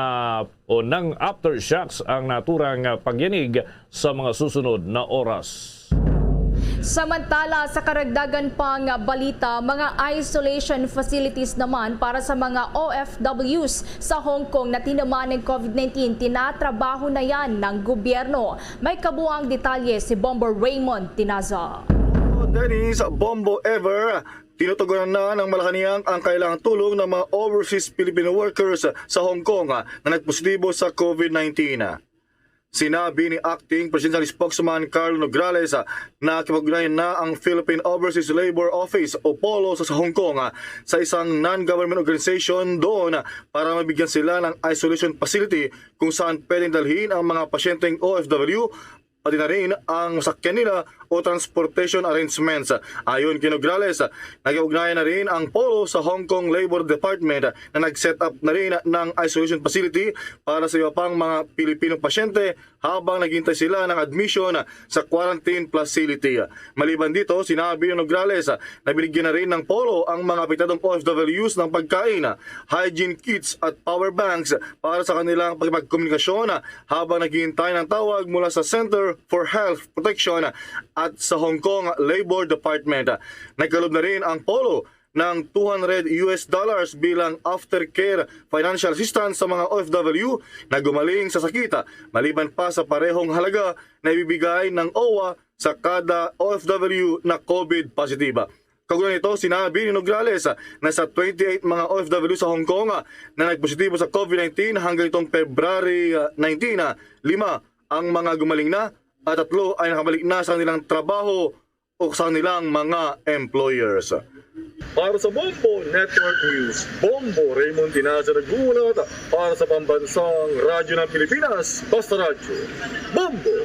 o ng aftershocks ang naturang, ah, pagyanig sa mga susunod na oras. Samantala, sa karagdagan pang balita, mga isolation facilities naman para sa mga O F Ws sa Hong Kong na tinamaan ng COVID nineteen, tinatrabaho na yan ng gobyerno. May kabuang detalye si Bombo Raymond Tinaza. Dennis Bombo Ever, tinutugunan na ng Malacañang ang kailangang tulong ng mga overseas Filipino workers sa Hong Kong, ah, na nagpositibo sa COVID nineteen. Sinabi ni Acting Presidential Spokesman Carlo Nograles, ah, na nakipag-ugnayan na ang Philippine Overseas Labor Office o polo sa, sa Hong Kong, ah, sa isang non-government organization doon, ah, para mabigyan sila ng isolation facility kung saan pwedeng dalhin ang mga pasyenteng O F W, pati na rin ang sakyan nila o transportation arrangements. Ayon kay Nograles, nag-ugnayan na rin ang polo sa Hong Kong Labor Department na nag-set up na rin ng isolation facility para sa iba pang mga Pilipinong pasyente habang naghihintay sila ng admission sa quarantine facility. Maliban dito, sinabi ni Nograles na binigyan na rin ng polo ang mga apektadong O F Ws ng pagkain, hygiene kits at power banks para sa kanilang pakipagkomunikasyon habang naghihintay ng tawag mula sa Center for Health Protection at sa Hong Kong Labor Department. Nagkalob na rin ang polo ng two hundred U S dollars bilang aftercare financial assistance sa mga O F W na gumaling sa sakit, maliban pa sa parehong halaga na ibibigay ng O W A sa kada O F W na COVID positive. Kaugnay nito, sinabi ni Nograles na sa twenty-eight mga O F W sa Hong Kong na nagpositibo sa COVID nineteen hanggang nitong February, ah, nineteen, ah, lima ang mga gumaling na at tatlo ay nakabalik na sa kanilang trabaho o sa kanilang mga employers. Para sa Bombo Network News, Bombo Raymond Tinaza nag-uulat para sa Pambansang Radyo ng Pilipinas, Basta Radyo. Bombo!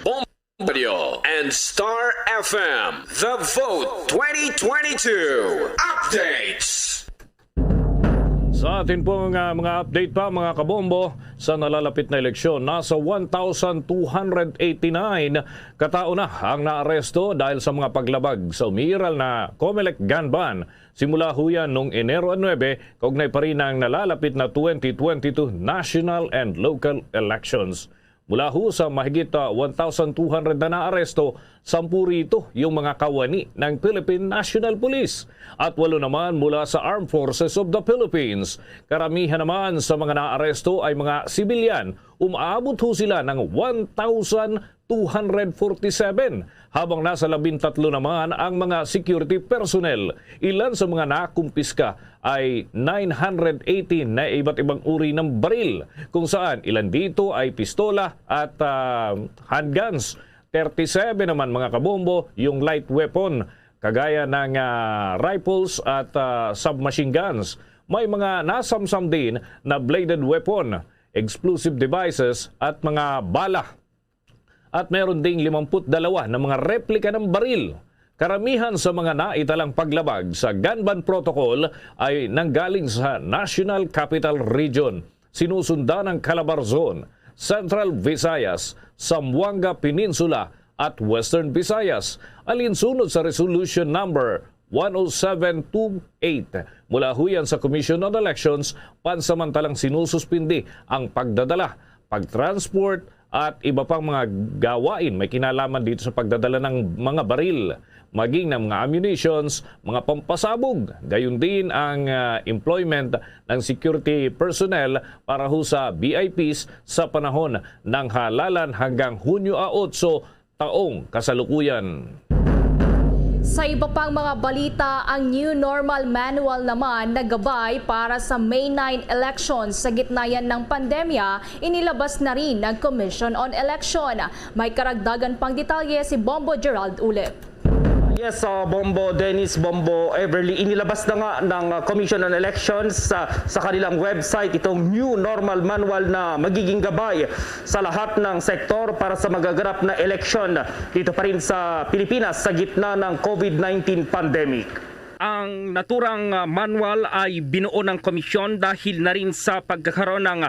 Bombo Radio and Star F M, The Vote twenty twenty-two Updates. Sa atin pong, ah, mga update pa, mga kabombo, sa nalalapit na eleksyon, nasa one thousand two hundred eighty-nine katao na ang naaresto dahil sa mga paglabag sa umiiral na Comelec gun ban simula huyan nung Enero nuebe, kaugnay pa rin ng nalalapit na twenty twenty-two national and local elections. Mula ho sa mahigit, ah, one thousand two hundred na naaresto, sampu rito yung mga kawani ng Philippine National Police at walo naman mula sa Armed Forces of the Philippines. Karamihan naman sa mga naaresto ay mga sibilyan. Umaabot ho sila ng one thousand two hundred forty-seven, habang nasa labintatlo naman ang mga security personnel. Ilan sa mga nakumpiska ay nine hundred eighty na iba't ibang uri ng baril, kung saan ilan dito ay pistola at, ah, handguns. Thirty-seven naman, mga kabombo, yung light weapon, kagaya ng, ah, rifles at, ah, submachine guns. May mga nasamsam din na bladed weapon, explosive devices at mga bala. At meron ding limamput dalawa na mga replika ng baril. Karamihan sa mga naitalang paglabag sa gun ban protocol ay nanggaling sa National Capital Region. Sinusundan ng Calabarzon, Central Visayas, Zamboanga Peninsula at Western Visayas, alinsunod sa Resolution Number one oh seven two eight. Mula ho yan sa Commission on Elections, pansamantalang sinususpindi ang pagdadala, pag-transport, at iba pang mga gawain may kinalaman dito sa pagdadala ng mga baril, maging ng mga ammunitions, mga pampasabog, gayon din ang, ah, employment ng security personnel para ho sa V I Ps sa panahon ng halalan hanggang Hunyo a otso taong kasalukuyan. Sa iba pang mga balita, ang New Normal Manual naman na gabay para sa May nine elections. Sa gitna yan ng pandemya, inilabas na rin ng Commission on Election. May karagdagan pang detalye si Bombo Gerald Ulip. Yes, uh, Bombo Dennis, Bombo Everly, inilabas na nga ng uh, Commission on Elections sa, sa kanilang website itong new normal manual na magiging gabay sa lahat ng sektor para sa magaganap na eleksyon dito pa rin sa Pilipinas sa gitna ng COVID nineteen pandemic. Ang naturang uh, manual ay binuo ng komisyon dahil na rin sa pagkakaroon ng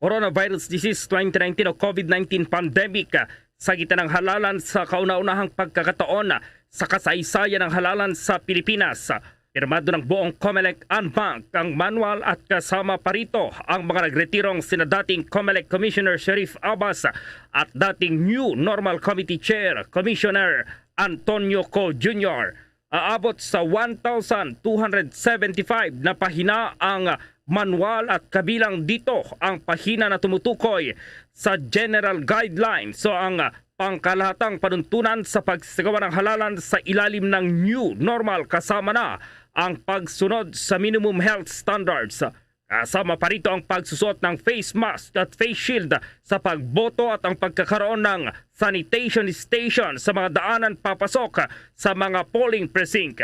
coronavirus disease twenty nineteen o COVID nineteen pandemic, ah, sa gitna ng halalan sa kauna-unahang pagkakataon, ah, sa kasaysayan ng halalan sa Pilipinas. Pirmado ng buong Comelec en banc ang manual at kasama pa rito ang mga nagretirong sina dating Comelec Commissioner Sharif Abbas at dating New Normal Committee Chair Commissioner Antonio Co Junior. Aabot sa one thousand two hundred seventy-five na pahina ang manual at kabilang dito ang pahina na tumutukoy sa general guidelines o ang pangkalahatang panuntunan sa pagsagawa ng halalan sa ilalim ng new normal, kasama na ang pagsunod sa minimum health standards. Kasama pa rito ang pagsusuot ng face mask at face shield sa pagboto at ang pagkakaroon ng sanitation station sa mga daanan papasok sa mga polling precinct.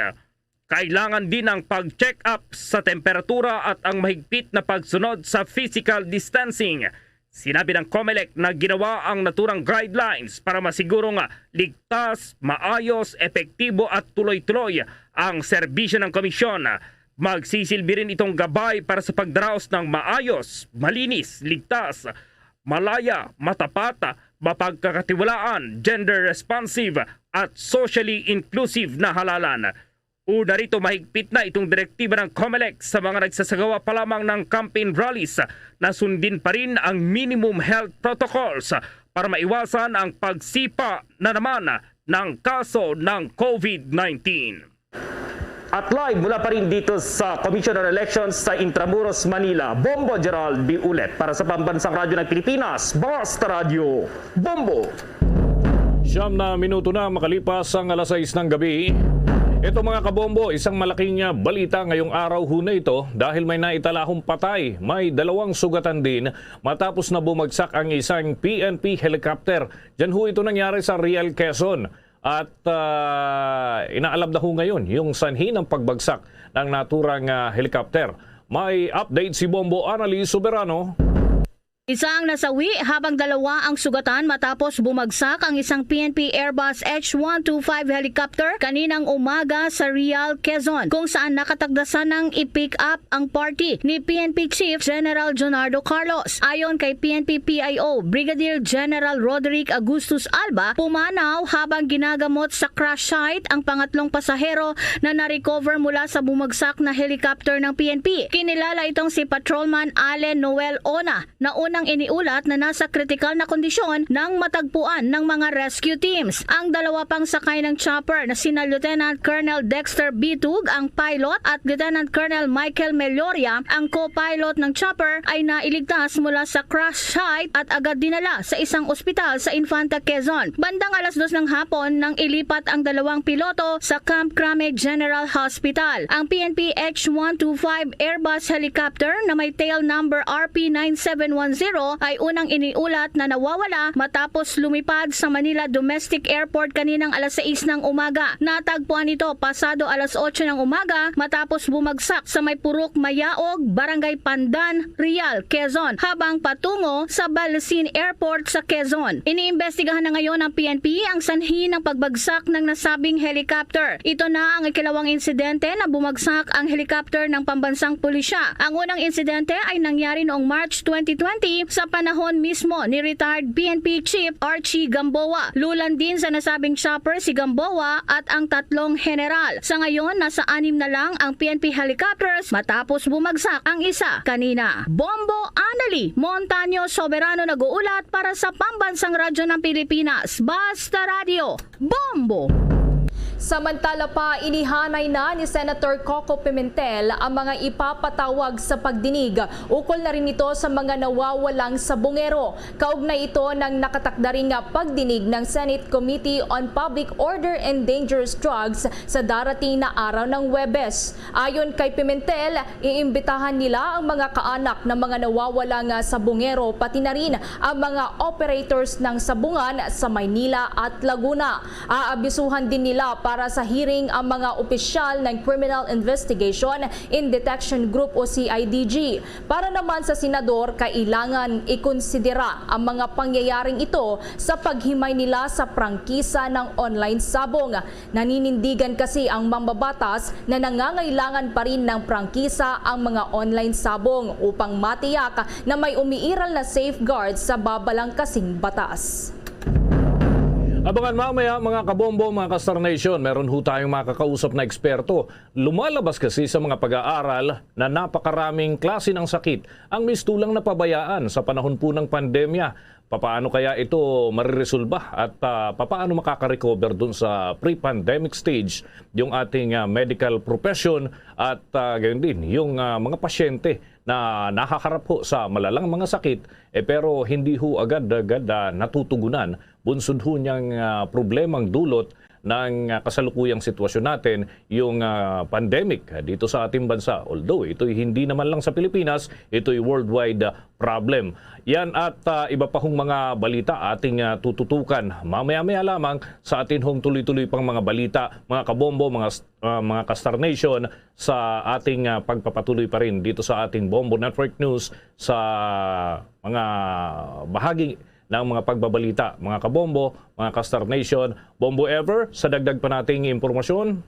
Kailangan din ang pag-check up sa temperatura at ang mahigpit na pagsunod sa physical distancing. Sinabi ng Comelec na ginawa ang naturang guidelines para masiguro nga ligtas, maayos, epektibo at tuloy-tuloy ang serbisyo ng komisyon. Magsisilbi rin itong gabay para sa pagdaraos ng maayos, malinis, ligtas, malaya, matapat, mapagkakatiwalaan, gender responsive, at socially inclusive na halalan. Una rito, mahigpit na itong direktiba ng Comelec sa mga nagsasagawa pa lamang ng campaign rallies na sundin pa rin ang minimum health protocols para maiwasan ang pagsipa na naman ng kaso ng COVID nineteen. At live mula pa rin dito sa Commission on Elections sa Intramuros, Manila, Bombo Gerald Biulet para sa Pambansang Radyo ng Pilipinas, Basta Radyo Bombo. Siyam na minuto na makalipas ang alas sais ng gabi. Ito, mga kabombo, isang malaking, ah, balita ngayong araw ho na ito dahil may naitala hong patay. May dalawang sugatan din matapos na bumagsak ang isang P N P helicopter. Diyan ho ito nangyari sa Real, Quezon. At, ah, inaalam na ho ngayon yung sanhi ng pagbagsak ng naturang, ah, helicopter. May update si Bombo Annalie Soberano. Isa ang nasawi habang dalawa ang sugatan matapos bumagsak ang isang P N P Airbus H one two five helicopter kaninang umaga sa Real, Quezon, kung saan nakatagdasan ng i-pick up ang party ni P N P Chief General Jonardo Carlos. Ayon kay P N P P I O Brigadier General Roderick Augustus Alba, pumanaw habang ginagamot sa crash site ang pangatlong pasahero na na-recover mula sa bumagsak na helicopter ng P N P. Kinilala itong si Patrolman Allen Noel Ona, na unang iniulat na nasa kritikal na kondisyon nang matagpuan ng mga rescue teams. Ang dalawa pang sakay ng chopper na sina Lieutenant Colonel Dexter Bitug, ang pilot, at Lieutenant Colonel Michael Meloria, ang co-pilot ng chopper, ay nailigtas mula sa crash site at agad dinala sa isang ospital sa Infanta, Quezon. Bandang alas dos ng hapon nang ilipat ang dalawang piloto sa Camp Crame General Hospital. Ang P N P H one two five Airbus helicopter na may tail number R P nine seven one zero ay unang iniulat na nawawala matapos lumipad sa Manila Domestic Airport kaninang alas sais ng umaga. Natagpuan ito pasado alas otso ng umaga matapos bumagsak sa may Purok Mayaog, Barangay Pandan, Real, Quezon, habang patungo sa Balsin Airport sa Quezon. Iniimbestigahan na ngayon ng P N P ang sanhi ng pagbagsak ng nasabing helicopter. Ito na ang ikalawang insidente na bumagsak ang helicopter ng pambansang pulisya. Ang unang insidente ay nangyari noong March twenty twenty sa panahon mismo ni retired P N P Chief Archie Gamboa. Lulan din sa nasabing chopper si Gamboa at ang tatlong general. Sa ngayon, nasa anim na lang ang P N P helicopters matapos bumagsak ang isa kanina. Bombo Annalie Montaño Soberano nag-uulat para sa Pambansang Radyo ng Pilipinas, Basta Radyo, Bombo! Samantala pa, inihanay na ni Senator Coco Pimentel ang mga ipapatawag sa pagdinig ukol na rin ito sa mga nawawalang sabungero. Kaugnay ito ng nakatakda ring pagdinig ng Senate Committee on Public Order and Dangerous Drugs sa darating na araw ng Huwebes. Ayon kay Pimentel, iimbitahan nila ang mga kaanak ng mga nawawalang sabungero, pati na rin ang mga operators ng sabungan sa Maynila at Laguna. Aabisuhan din nila Para sa hearing ang mga opisyal ng Criminal Investigation and Detection Group o C I D G. Para naman sa senador, kailangan ikonsidera ang mga pangyayaring ito sa paghimay nila sa prangkisa ng online sabong. Naninindigan kasi ang mambabatas na nangangailangan pa rin ng prangkisa ang mga online sabong upang matiyak na may umiiral na safeguard sa babalangkasing batas. Abangan mamaya, mga kabombo, mga ka-Star Nation, meron ho tayong makakausap na eksperto. Lumalabas kasi sa mga pag-aaral na napakaraming klase ng sakit ang mistulang napabayaan sa panahon po ng pandemya. Papaano kaya ito mariresolba at ah, papaano makaka-recover dun sa pre-pandemic stage yung ating ah, medical profession at ah, gayon din yung ah, mga pasyente na nahaharap ho sa malalang mga sakit, eh, pero hindi ho agad-agad ah, natutugunan bunsod ho niyang ah, problemang dulot ng ah, kasalukuyang sitwasyon natin, yung ah, pandemic dito sa ating bansa. Although ito'y hindi naman lang sa Pilipinas, ito'y worldwide ah, problem. Yan at ah, iba pa hong mga balita ating ah, tututukan mamaya-maya lamang sa atin hong tuloy-tuloy pang mga balita, mga kabombo, mga s- ah, mga ka-Star Nation, sa ating ah, pagpapatuloy pa rin dito sa ating Bombo Network News sa mga bahagi ng mga pagbabalita, mga kabombo, mga ka-Star Nation. Bombo Ever, sa dagdag pa nating impormasyon.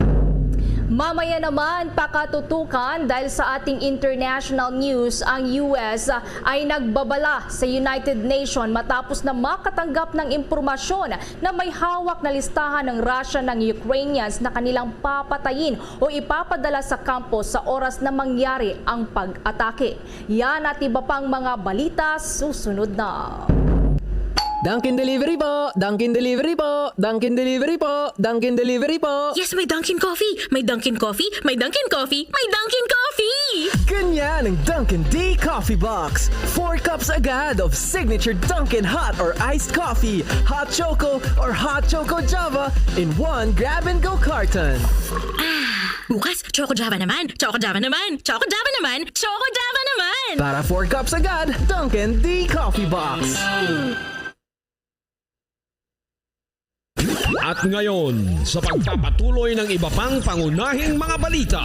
Mamaya naman, pakatutukan dahil sa ating international news, ang U S ay nagbabala sa United Nations matapos na makatanggap ng impormasyon na may hawak na listahan ng Russia ng Ukrainians na kanilang papatayin o ipapadala sa kampo sa oras na mangyari ang pag-atake. Yan at iba pang mga balita susunod na. Dunkin Delivery po! Dunkin Delivery po! Dunkin Delivery po! Dunkin Delivery po! Yes, may Dunkin' Coffee! May Dunkin' Coffee! May Dunkin' Coffee! May Dunkin' Coffee! Ganyan ang Dunkin' D Coffee Box. Four cups agad of signature Dunkin' hot or iced coffee, hot choco or hot choco Java in one grab-and-go carton. Bukas, Choco Java naman! Choco Java naman! Choco Java naman! Choco Java naman! Para four cups agad, Dunkin' D Coffee Box. At ngayon, sa pagpapatuloy ng iba pang pangunahing mga balita.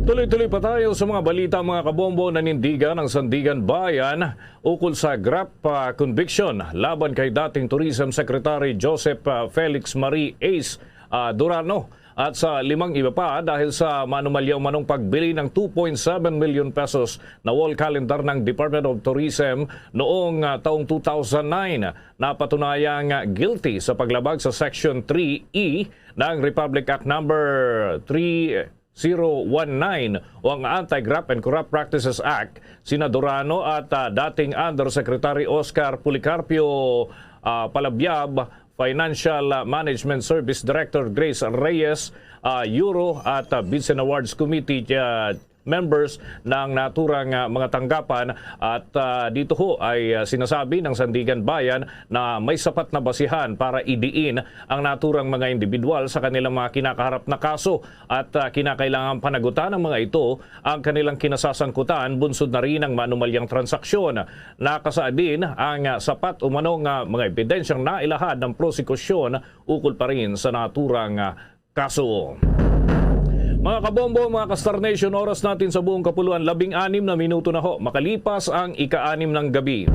Tuloy-tuloy pa tayo sa mga balita, mga kabombo. Nanindigan ang Sandigan Bayan ukol sa graft ah, conviction laban kay dating Tourism Secretary Joseph ah, Felix Marie Ace ah, Durano at sa limang iba pa dahil sa manumalyang manong pagbili ng two point seven million pesos na wall calendar ng Department of Tourism noong ah, taong two thousand nine. Napatunayang guilty sa paglabag sa Section three E ng Republic Act Number three zero one nine o ang Anti-Graft and Corrupt Practices Act sina Durano at ah, dating Undersecretary Oscar Policarpio ah, Palabiab, Financial ah, Management Service Director Grace Reyes, ah, Euro at ah, Vincent Awards Committee ah, members ng naturang ah, mga tanggapan at ah, dito ho ay ah, sinasabi ng Sandigan Bayan na may sapat na basihan para idiin ang naturang mga individual sa kanilang mga kinakaharap na kaso at ah, kinakailangan panagutan ng mga ito ang kanilang kinasasangkutan bunsod na rin ang manumalyang transaksyon. Nakasaad din ang ah, sapat umano nga mga ebidensyang nailahad ng prosekusyon ukol pa rin sa naturang ah, kaso. Mga kabombo, mga ka-Star Nation, oras natin sa buong kapuluan, labing anim na minuto na ho makalipas ang ika-anim ng gabi.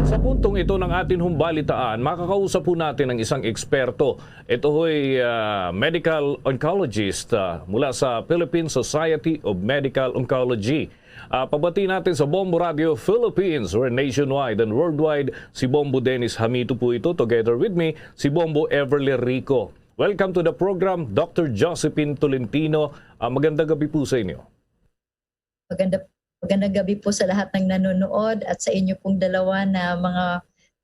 Sa puntong ito ng atin humbalitaan, makakausap po natin ang isang eksperto. Ito ho'y ah, medical oncologist ah, mula sa Philippine Society of Medical Oncology. Ah, pabati natin sa Bombo Radio Philippines, we're nationwide and worldwide. Si Bombo Dennis Hamito po ito. Together with me, si Bombo Everly Rico. Welcome to the program, Doctor Josephine Tolentino. Ah, magandang gabi po sa inyo. Maganda, magandang gabi po sa lahat ng nanonood at sa inyo pong dalawa na mga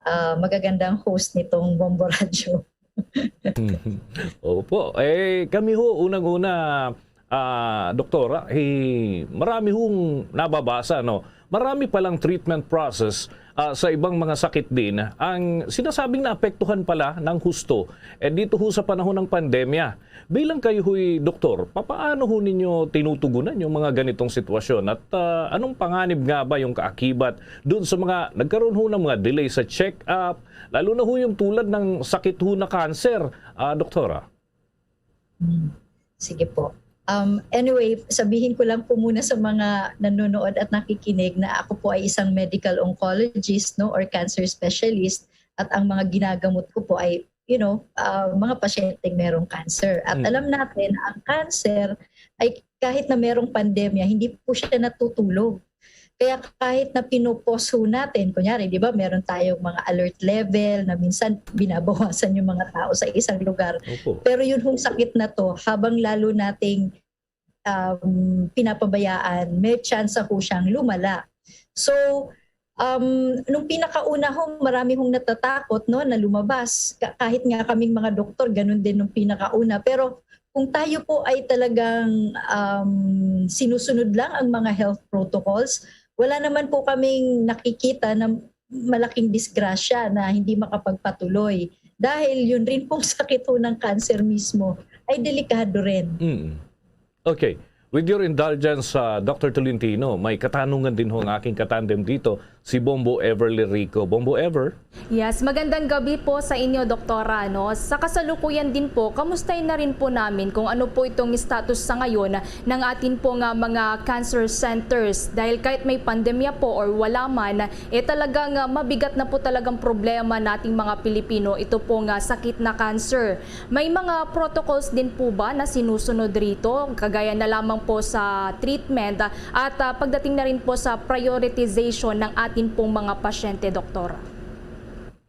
ah, magagandang host nitong Bombo Radyo. Opo. Eh, kami ho, unang-una, ah, Doktora, eh, marami hong nababasa, no? marami palang treatment process, ah, sa ibang mga sakit din ang sinasabing naapektuhan pala ng husto, eh, dito ho sa panahon ng pandemya. Bilang kayo ho'y doktor, papaano ho ninyo tinutugunan yung mga ganitong sitwasyon? At, ah, anong panganib nga ba yung kaakibat doon sa mga nagkaroon ho ng mga delay sa check-up, lalo na ho yung tulad ng sakit ho na cancer, ah, Doktora? Hmm. Sige po. Um, anyway, sabihin ko lang po muna sa mga nanonood at nakikinig na ako po ay isang medical oncologist, no, or cancer specialist, at ang mga ginagamot ko po ay, you know, ah, mga pasyenteng merong cancer. At Mm. alam natin, ang cancer ay kahit na merong pandemya, hindi po siya natutulog. Kaya kahit na pinupos ho natin, kunyari, di ba, meron tayong mga alert level na minsan binabawasan yung mga tao sa isang lugar. Opo. Pero yun hong sakit na to, habang lalo nating, um, pinapabayaan, may tsansa ho siyang lumala. So, um, nung pinakauna ho, marami hong natatakot, no, na lumabas. Ka-, kahit nga kaming mga doktor, ganun din nung pinakauna. Pero kung tayo po ay talagang, um, sinusunod lang ang mga health protocols, wala naman po kaming nakikita na malaking disgrasya na hindi makapagpatuloy. Dahil yun rin pong sakit ho ng cancer mismo ay delikado rin. Mm. Okay. With your indulgence, ah, Doctor Tolentino, may katanungan din ho ang aking katandem dito, si Bombo Ever Lirico. Bombo Ever? Yes, magandang gabi po sa inyo, Doktora, no? Sa kasalukuyan din po, kamustahin na rin po namin kung ano po itong status sa ngayon ng atin po nga mga cancer centers. Dahil kahit may pandemya po or wala man, eh, talagang, ah, mabigat na po talagang problema nating mga Pilipino, ito po nga sakit na cancer. May mga protocols din po ba na sinusunod rito, kagaya na lamang po sa treatment, ah, at, ah, pagdating na rin po sa prioritization ng atin pong mga pasyente, Doktor?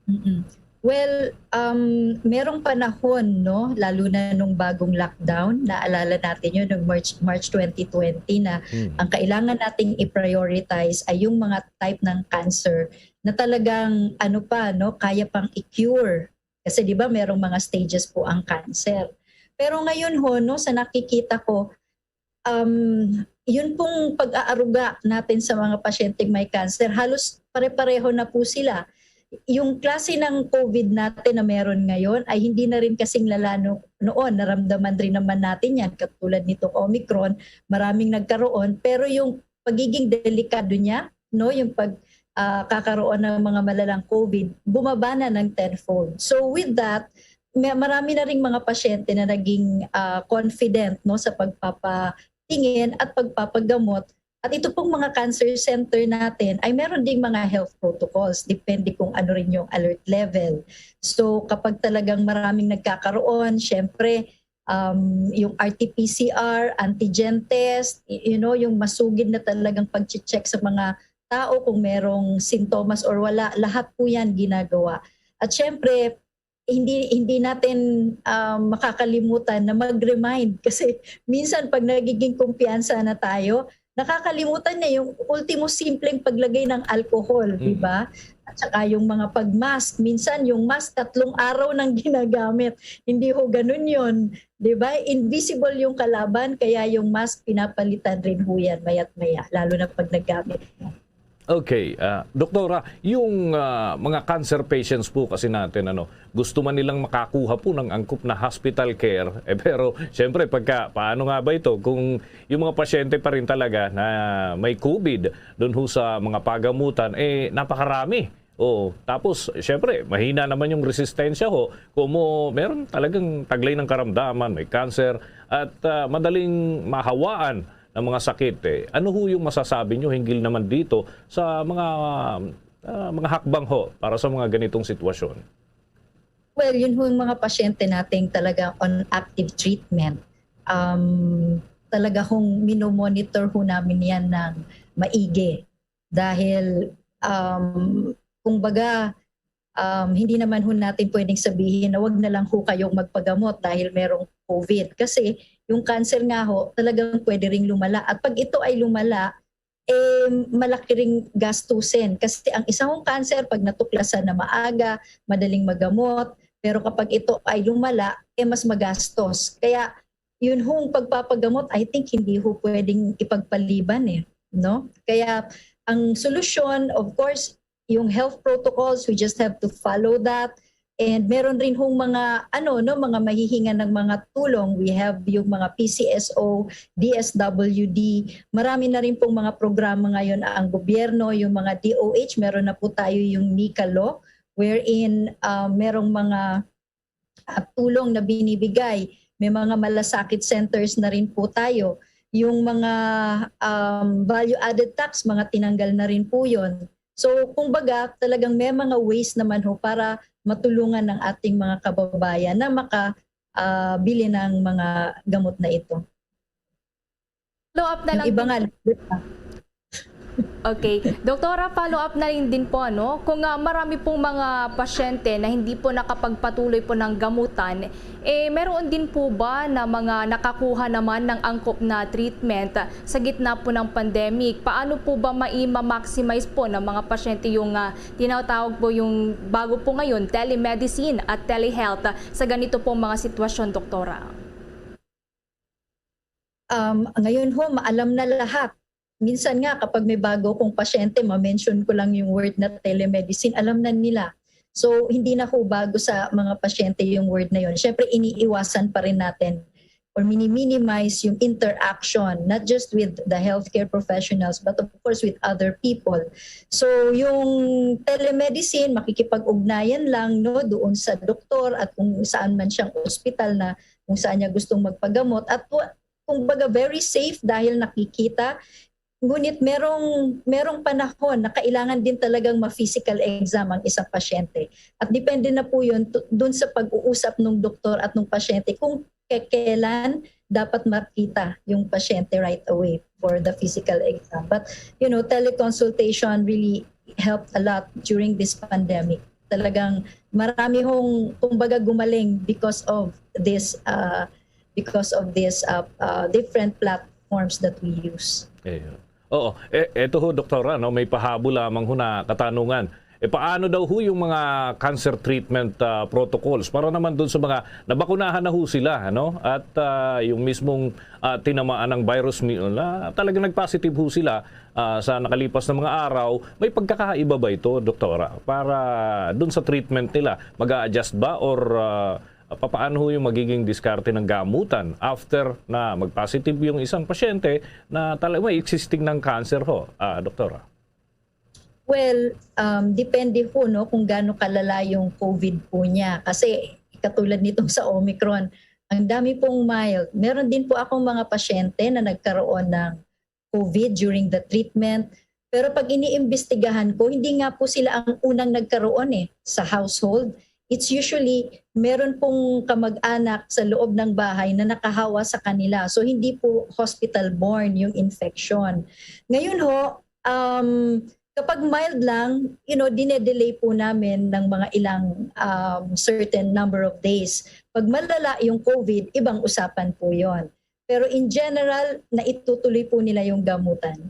Mm-mm. Well, um, merong panahon, no, lalo na nung bagong lockdown, naalala natin yun, nung March, March twenty twenty, na Hmm. ang kailangan nating i-prioritize ay yung mga type ng cancer na talagang, ano pa, no, kaya pang i-cure. Kasi, di ba, merong mga stages po ang cancer. Pero ngayon ho, no, sa nakikita ko, um, yun pong pag-aaruga natin sa mga pasyenteng may cancer, halos pare-pareho na po sila. Yung klase ng COVID natin na meron ngayon ay hindi na rin kasing lala no-, noon. Naramdaman rin naman natin yan, katulad nitong Omicron, maraming nagkaroon. Pero yung pagiging delikado niya, no, yung pag, ah, kakaroon ng mga malalang COVID, bumaba na ng tenfold. So with that, may, marami na ring mga pasyente na naging, ah, confident, no, sa pagpapatingin at pagpapagamot. At ito pong mga cancer center natin ay meron ding mga health protocols, depende kung ano rin yung alert level. So kapag talagang maraming nagkakaroon, syempre, um, yung R T P C R, antigen test, y-, you know, yung masugid na talagang pag-check sa mga tao kung merong sintomas or wala, lahat po yan ginagawa. At syempre, hindi, hindi natin, um, makakalimutan na mag-remind. Kasi minsan pag nagiging kumpiyansa na tayo, nakakalimutan na yung ultimo simpleng paglagay ng alcohol, di Mm. ba? At saka yung mga pag-mask. Minsan yung mask tatlong araw nang ginagamit. Hindi ho ganun yun. Di ba? Invisible yung kalaban, kaya yung mask pinapalitan rin ho yan maya't maya, lalo na pag naggamit na. Okay, ah, Doktora, yung, ah, mga cancer patients po kasi natin, ano, gusto man nilang makakuha po ng angkop na hospital care, eh, pero siyempre, pagka, paano nga ba ito kung yung mga pasyente pa rin talaga na may COVID doon ho sa mga pagamutan, eh, napakarami. Oo. Tapos, siyempre, mahina naman yung resistensya ho. Kung mo, meron talagang taglay ng karamdaman, may cancer, at, ah, madaling mahawaan ng mga sakit, eh. Ano ho yung masasabi nyo hinggil naman dito sa mga, ah, mga hakbang ho para sa mga ganitong sitwasyon? Well, yun ho yung mga pasyente nating talaga on active treatment. Um, talaga hong minomonitor ho namin yan ng maigi. Dahil, um, kumbaga, um, hindi naman ho natin pwedeng sabihin na wag na lang ho kayong magpagamot dahil merong COVID. Kasi yung cancer nga ho, talagang pwede ring lumala. At pag ito ay lumala, eh, malaki ring gastusin. Kasi ang isa hong cancer, pag natuklasan na maaga, madaling magamot. Pero kapag ito ay lumala, eh, mas magastos. Kaya yun hong pagpapagamot, I think, hindi ho pwedeng ipagpaliban, eh, no? Kaya ang solusyon, of course, yung health protocols, we just have to follow that. And meron rin hong mga, ano, no, mga mahihingan ng mga tulong. We have yung mga P C S O, D S W D. Marami na rin pong mga programa ngayon ang gobyerno, yung mga D O H, meron na po tayo yung NECA law, wherein, ah, merong mga, ah, tulong na binibigay. May mga malasakit centers na rin po tayo. Yung mga, um, value-added tax, mga tinanggal na rin po yun. So, kumbaga, talagang may mga ways naman ho para matulungan ng ating mga kababayan na maka, ah, bili ng mga gamot na ito. Follow up na Yung lang iba din. nga, Okay. Doktora, follow up na rin din po, ano? Kung ah, marami pong mga pasyente na hindi po nakapagpatuloy po ng gamutan, eh, meron din po ba na mga nakakuha naman ng angkop na treatment sa gitna po ng pandemic? Paano po ba mai-maximize po ng mga pasyente yung ah, tinatawag po yung bago po ngayon, telemedicine at telehealth sa ganito pong mga sitwasyon, Doktora? Um, ngayon ho, maalam na lahat. Minsan nga, kapag may bago kong pasyente, ma-mention ko lang yung word na telemedicine, alam na nila. So, hindi na ho bago sa mga pasyente yung word na yun. Siyempre, iniiwasan pa rin natin or mini-minimize yung interaction, not just with the healthcare professionals, but of course with other people. So, yung telemedicine, makikipag-ugnayan lang, no, doon sa doktor at kung saan man siyang ospital na kung saan niya gustong magpagamot. At wa-, kumbaga, very safe dahil nakikita. Ngunit merong, merong panahon na kailangan din talagang ma-physical exam ang isang pasyente. At depende na po yun tu-, dun sa pag-uusap ng doktor at ng pasyente kung ke-, kailan dapat makita yung pasyente right away for the physical exam. But, you know, teleconsultation really helped a lot during this pandemic. Talagang marami hong, kumbaga, gumaling because of this, uh, because of this, uh, uh, different platforms that we use. Ayun. Oo. E, eto ho, Doktora, no, may pahabol lamang ho na katanungan. E, paano daw ho yung mga cancer treatment ah, protocols para naman doon sa mga nabakunahan na ho sila, ano? At ah, yung mismong ah, tinamaan ng virus mi-, na talagang nag-positive ho sila ah, sa nakalipas na mga araw, may pagkakaiba ba ito, Doktora? Para doon sa treatment nila, mag-a-adjust ba or ah, papaano ho yung magiging diskarte ng gamutan after na mag-positive yung isang pasyente na talaga may existing ng cancer ho, ah, Doktora? Well, um, depende ho, no, kung gaano kalala yung COVID po niya. Kasi katulad nitong sa Omicron, ang dami pong mild. Meron din po akong mga pasyente na nagkaroon ng COVID during the treatment. Pero pag iniimbestigahan ko, hindi nga po sila ang unang nagkaroon eh sa household. It's usually meron pong kamag-anak sa loob ng bahay na nakahawa sa kanila. So hindi po hospital-borne yung infection. Ngayon ho, um, kapag mild lang, you know, dinedelay po namin ng mga ilang um, certain number of days. Pag malala yung COVID, ibang usapan po yon. Pero in general, naitutuloy po nila yung gamutan.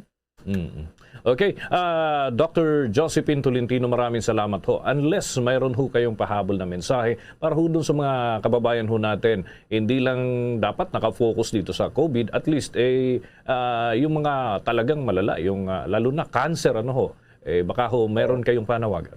Mm. Okay, ah, Doctor Josephine Tolentino, maraming salamat ho. Unless mayroon ho kayong pahabol na mensahe para ho dun sa mga kababayan ho natin, hindi lang dapat nakafocus dito sa COVID, at least eh ah, yung mga talagang malala, yung ah, lalo na cancer, ano ho, eh baka ho meron kayong panawagan.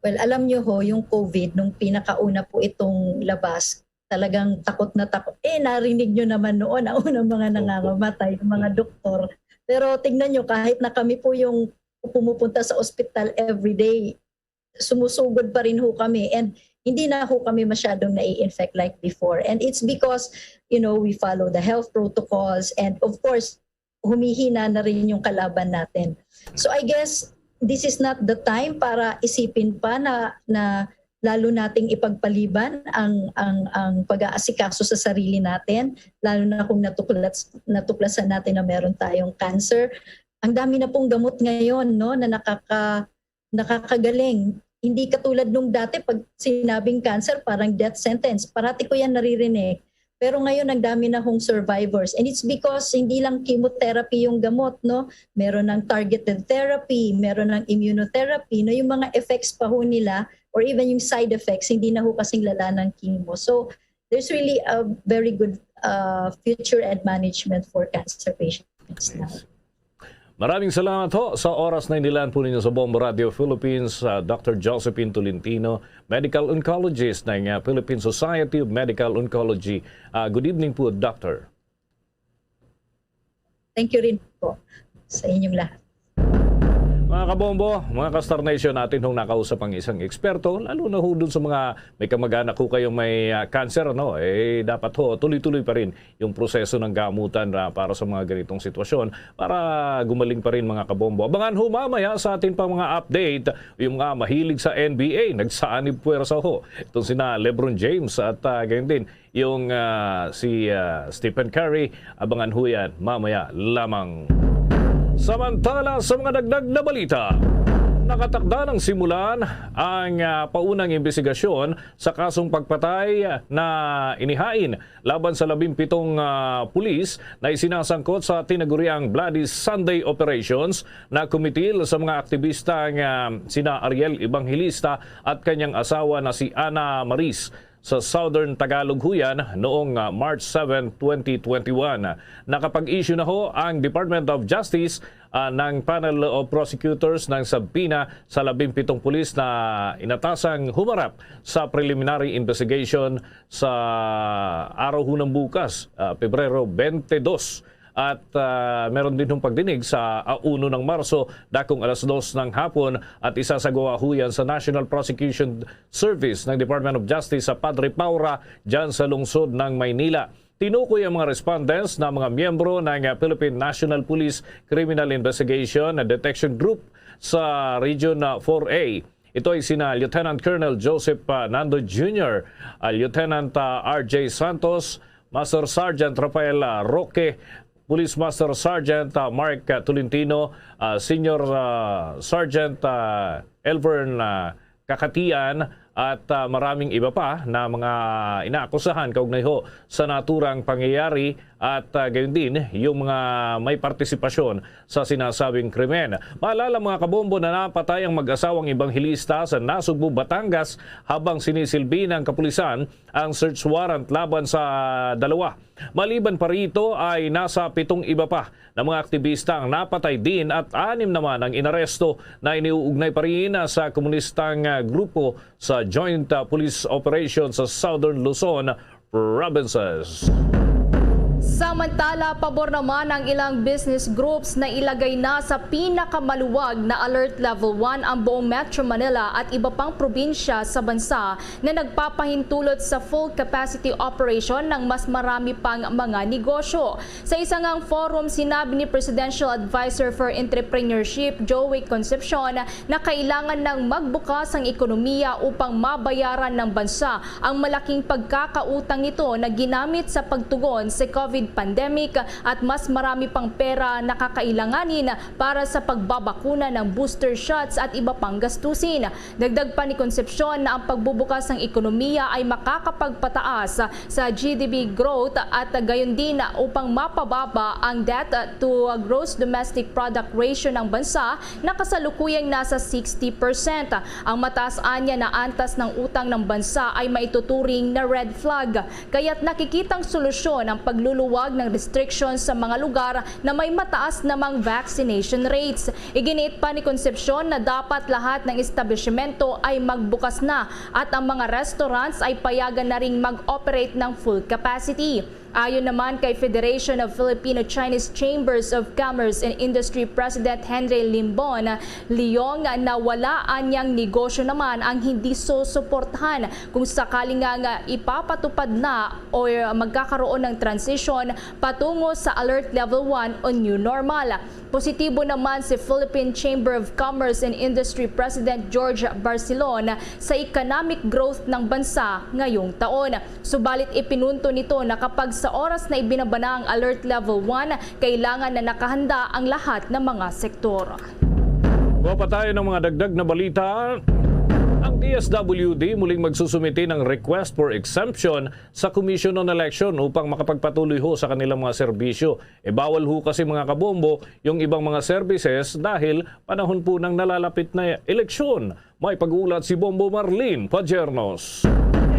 Well, alam nyo ho, yung COVID, nung pinakauna po itong labas, talagang takot na takot. Eh, narinig nyo naman noon, ang unang mga Opo. nangangamatay, yung mga Mm. doktor. Pero tingnan nyo, kahit na kami po yung pumupunta sa ospital everyday, sumusugod pa rin ho kami. And hindi na ho kami masyadong nai-infect like before. And it's because, you know, we follow the health protocols. And of course, humihina na rin yung kalaban natin. So I guess this is not the time para isipin pa na, na lalo nating ipagpaliban ang, ang, ang pag-aasikaso sa sarili natin, lalo na kung natuklas, natuklasan natin na meron tayong cancer. Ang dami na pong gamot ngayon, no, na nakaka-, nakakagaling. Hindi katulad nung dati, pag sinabing cancer, parang death sentence. Parati ko yan naririnig. Pero ngayon, ang dami na hong survivors. And it's because hindi lang chemotherapy yung gamot, no? Meron ng targeted therapy, meron ng immunotherapy, no? Yung mga effects pa ho nila, or even yung side effects, hindi na ho kasing lala ng chemo. So, there's really a very good uh, future and management for cancer patients now. Yes. Maraming salamat ho sa oras na inilaan po ninyo sa Bombo Radio Philippines, ah, Doctor Josephine Tolentino, medical oncologist ng, ah, Philippine Society of Medical Oncology. Ah, good evening po, Doctor. Thank you rin po sa inyong lahat. Mga kabombo, mga ka-Star Nation, natin hong nakausap ang isang eksperto, lalo na ho dun sa mga may kamag-anak ho kayong may, ah, cancer, no? Eh, dapat ho, tuloy-tuloy pa rin yung proseso ng gamutan, ah, para sa mga ganitong sitwasyon para gumaling pa rin, mga kabombo. Abangan ho mamaya sa atin pang mga update yung mga mahilig sa N B A, nagsaanib puwersa ho. Itong sina LeBron James at, ah, gayon din yung, ah, si, ah, Stephen Curry. Abangan ho yan mamaya lamang. Samantala, sa mga dagdag na balita, nakatakda ng simulan ang, ah, paunang imbestigasyon sa kasong pagpatay na inihain laban sa labing pitong, ah, pulis na isinasangkot sa tinaguriang Bloody Sunday Operations na kumitil sa mga aktibista nga sina Ariel Evangelista at kanyang asawa na si Ana Maris sa Southern Tagalog Huyan noong, ah, March seven, twenty twenty-one. Nakapag-issue na ho ang Department of Justice, ah, ng Panel of Prosecutors ng subpoena sa labing pitong pulis na inatasang humarap sa preliminary investigation sa araw hunang bukas, ah, Pebrero twenty-two. At, ah, meron din hong pagdinig sa, ah, uno ng Marso, dakong alas dos ng hapon, at isasagawa ho yan sa National Prosecution Service ng Department of Justice sa Padre Paura, dyan sa lungsod ng Maynila. Tinukoy ang mga respondents na mga miyembro ng, ah, Philippine National Police Criminal Investigation and Detection Group sa Region, ah, four A. Ito ay sina Lieutenant Colonel Joseph, ah, Nando Junior, ah, Lieutenant, ah, R J Santos, Master Sergeant Rafael, ah, Roque, Police Master Sergeant, ah, Mark, ah, Tolentino, ah, Senior, ah, Sergeant, ah, Elvern, ah, Kakatian, at, ah, maraming iba pa na mga inaakusahan kaugnay ho sa naturang pangyayari at, ah, gayon din yung mga may partisipasyon sa sinasabing krimen. Maalala, mga kabombo, na napatay ang mag-asawang Ebanghelista sa Nasugbu, Batangas, habang sinisilbi ng kapulisan ang search warrant laban sa dalawa. Maliban pa rito ay nasa pitong iba pa na mga aktibista ang napatay din at anim naman ang inaresto na iniuugnay pa rin sa komunistang, ah, grupo sa Joint, ah, Police Operation sa Southern Luzon Provinces. Samantala, pabor naman ang ilang business groups na ilagay na sa pinakamaluwag na Alert Level one ang buong Metro Manila at iba pang probinsya sa bansa na nagpapahintulot sa full capacity operation ng mas marami pang mga negosyo. Sa isa ngang forum, sinabi ni Presidential Advisor for Entrepreneurship, Joey Concepcion, na kailangan nang magbukas ang ekonomiya upang mabayaran ng bansa ang malaking pagkakautang nito na ginamit sa pagtugon sa COVID pandemic at mas marami pang pera na kakailanganin para sa pagbabakuna ng booster shots at iba pang gastusin. Dagdag pa ni Concepcion na ang pagbubukas ng ekonomiya ay makakapagpataas sa G D P growth at gayon din upang mapababa ang debt to gross domestic product ratio ng bansa na kasalukuyang nasa sixty percent. Ang mataas anya na antas ng utang ng bansa ay maituturing na red flag, kaya't nakikitang solusyon ang pagluluwag ng restrictions sa mga lugar na may mataas namang vaccination rates. Iginiit pa ni Concepcion na dapat lahat ng establishmento ay magbukas na at ang mga restaurants ay payagan na ring mag-operate ng full capacity. Ayon naman kay Federation of Filipino-Chinese Chambers of Commerce and Industry President Henry Limbon Leong, na wala anyang negosyo naman ang hindi susuportahan kung sakali nga, nga ipapatupad na o magkakaroon ng transition patungo sa Alert Level one o New Normal. Positibo naman si Philippine Chamber of Commerce and Industry President George Barcelon sa economic growth ng bansa ngayong taon. Subalit ipinunto nito na kapag sa oras na ibinaba na ang Alert Level one, kailangan na nakahanda ang lahat ng mga sektor. Kuha pa tayo ng mga dagdag na balita. Ang D S W D muling magsusumite ng request for exemption sa Commission on Election upang makapagpatuloy ho sa kanilang mga serbisyo. E, bawal ho kasi, mga kabombo, yung ibang mga services dahil panahon po ng nalalapit na eleksyon. May pag-uulat si Bombo Marlene Pajernos.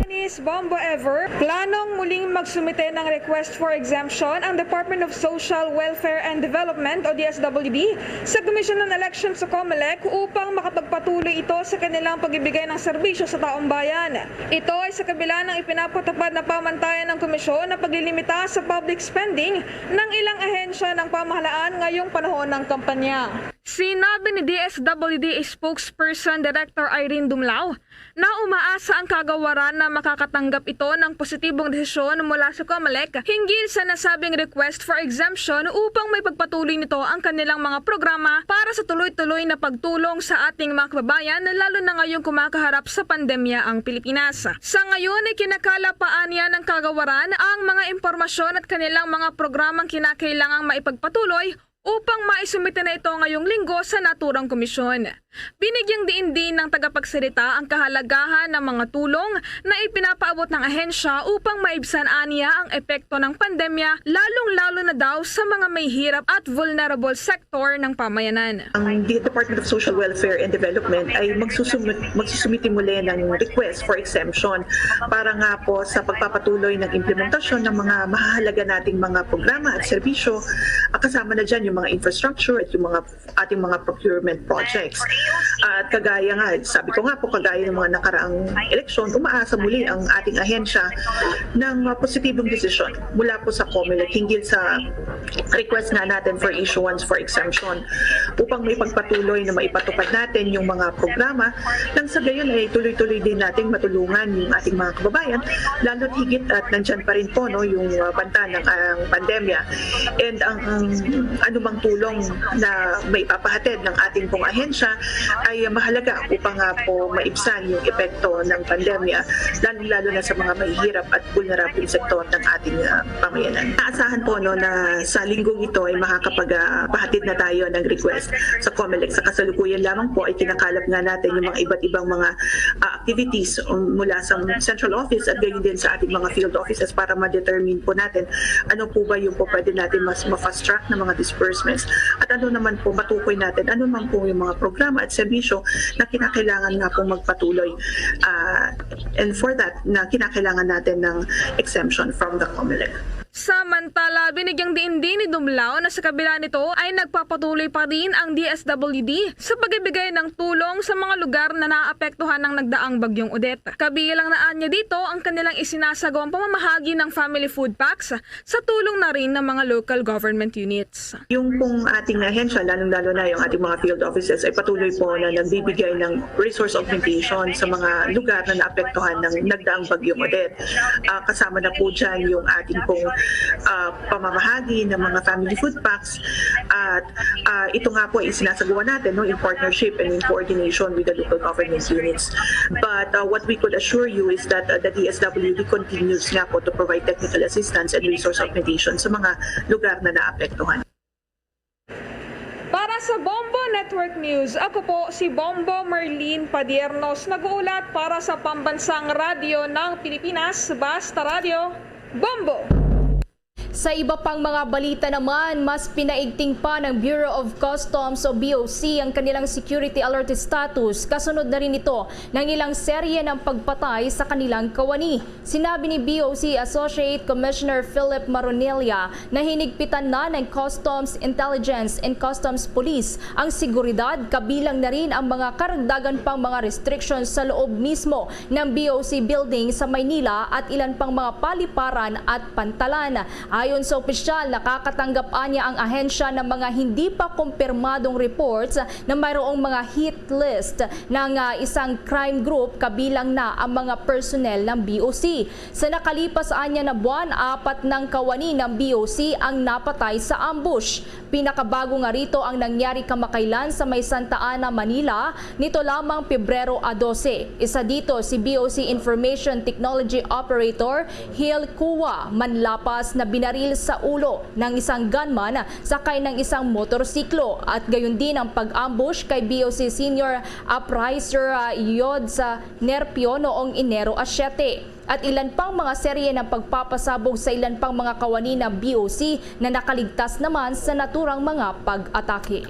Dennis Bombo Ever, planong muling magsumite ng request for exemption ang Department of Social Welfare and Development o D S W D sa Commission on Elections o COMELEC upang makapagpatuloy ito sa kanilang pagbibigay ng serbisyo sa taong bayan. Ito ay sa kabila ng ipinapatupad na pamantayan ng komisyon na paglilimita sa public spending ng ilang ahensya ng pamahalaan ngayong panahon ng kampanya. Sinabi ni D S W D spokesperson Director Irene Dumlao na umaasa ang kagawaran na makakatanggap ito ng positibong desisyon mula sa COMELEC hinggil sa nasabing request for exemption upang maipagpatuloy nito ang kanilang mga programa para sa tuloy-tuloy na pagtulong sa ating mga kababayan, lalo na ngayong kumakaharap sa pandemya ang Pilipinas. Sa ngayon ay kinakalap pa aniya ng kagawaran ang mga impormasyon at kanilang mga programang kinakailangang maipagpatuloy upang maisumite na ito ngayong linggo sa naturang komisyon. Binigyang diin din ng tagapagsalita ang kahalagahan ng mga tulong na ipinapaabot ng ahensya upang maibsan aniya ang epekto ng pandemya, lalong-lalo na daw sa mga may hirap at vulnerable sector ng pamayanan. Ang Department of Social Welfare and Development ay magsusumit, magsusumiti muli ng request for exemption para nga po sa pagpapatuloy ng implementasyon ng mga mahahalaga nating mga programa at serbisyo. Ah, kasama na dyan yung mga infrastructure at yung mga ating mga procurement projects. At kagaya nga, sabi ko nga po, kagaya ng mga nakaraang eleksyon, umaasa muli ang ating ahensya ng uh, positibong desisyon mula po sa COMELEC hinggil sa request nga natin for issuance for exemption upang maipagpatuloy na maipatupad natin yung mga programa nang sa gayon ay tuloy-tuloy din nating matulungan yung ating mga kababayan, lalo't higit at nandyan pa rin po no, yung uh, banta ng ang pandemya. And ang, ang anumang tulong na maipapahatid ng ating pong ahensya ay mahalaga upang nga po maibsan yung epekto ng pandemya, lalo-lalo na sa mga mahihirap at vulnerable sektor ng ating ah, pamayanan. Naasahan po no, na sa linggong ito ay makakapagpahatid na tayo ng request sa COMELEC. Sa kasalukuyan lamang po ay kinakalap nga natin yung mga iba't ibang mga ah, activities um, mula sa central office at gayon din sa ating mga field offices para ma-determine po natin ano po ba yung po pwede natin mas ma-fast track na mga disbursements at ano naman po matukoy natin ano man po yung mga programa at serbisyo na kinakailangan nga pong magpatuloy. Ah, and for that, na kinakailangan natin ng exemption from the COMELEC. Samantala, binigyang diin din ni Dumlao na sa kabila nito ay nagpapatuloy pa rin ang D S W D sa pagbibigay ng tulong sa mga lugar na naapektuhan ng nagdaang Bagyong Odette. Kabilang na anya dito ang kanilang isinasagawang pamamahagi ng family food packs sa tulong na rin ng mga local government units. Yung pong ating ahensya, lalong-lalo na yung ating mga field offices, ay patuloy po na nagbibigay ng resource augmentation sa mga lugar na naapektuhan ng nagdaang Bagyong Odette. Ah, kasama na po dyan yung ating pong ah, pamamahagi ng mga family food packs. At ah, ito nga po ay sinasagawa natin no, in partnership and in coordination with the local government units. But uh, what we could assure you is that uh, the D S W D continues nga po to provide technical assistance and resource augmentation sa mga lugar na naapektuhan. Para sa Bombo Network News, ako po si Bombo Merlin Padiernos, nag-uulat para sa Pambansang Radyo ng Pilipinas, Basta Radyo, Bombo! Sa iba pang mga balita naman, mas pinaigting pa ng Bureau of Customs o B O C ang kanilang security alert status kasunod na rin ito ng ilang serye ng pagpatay sa kanilang kawani. Sinabi ni B O C Associate Commissioner Philip Maronilla na hinigpitan na ng Customs Intelligence and Customs Police ang seguridad, kabilang na rin ang mga karagdagan pang mga restrictions sa loob mismo ng B O C building sa Maynila at ilan pang mga paliparan at pantalan. Ayon sa opisyal, nakakatanggap anya ang ahensya ng mga hindi pa kumpirmadong reports na mayroong mga hit list ng ah, isang crime group, kabilang na ang mga personnel ng B O C. Sa nakalipas anya na buwan, apat ng kawani ng B O C ang napatay sa ambush. Pinakabago nga rito ang nangyari kamakailan sa may Santa Ana, Manila, nito lamang Pebrero a dose. Isa dito si B O C Information Technology Operator Hil Kua Manlapas na binaril sa ulo ng isang gunman sakay ng isang motorsiklo, at gayon din ang pag-ambush kay B O C Senior Appraiser ah, Yod sa Nerpio noong Enero a siyete. At ilan pang mga serye ng pagpapasabog sa ilan pang mga kawani ng B O C na nakaligtas naman sa naturang mga pag-atake.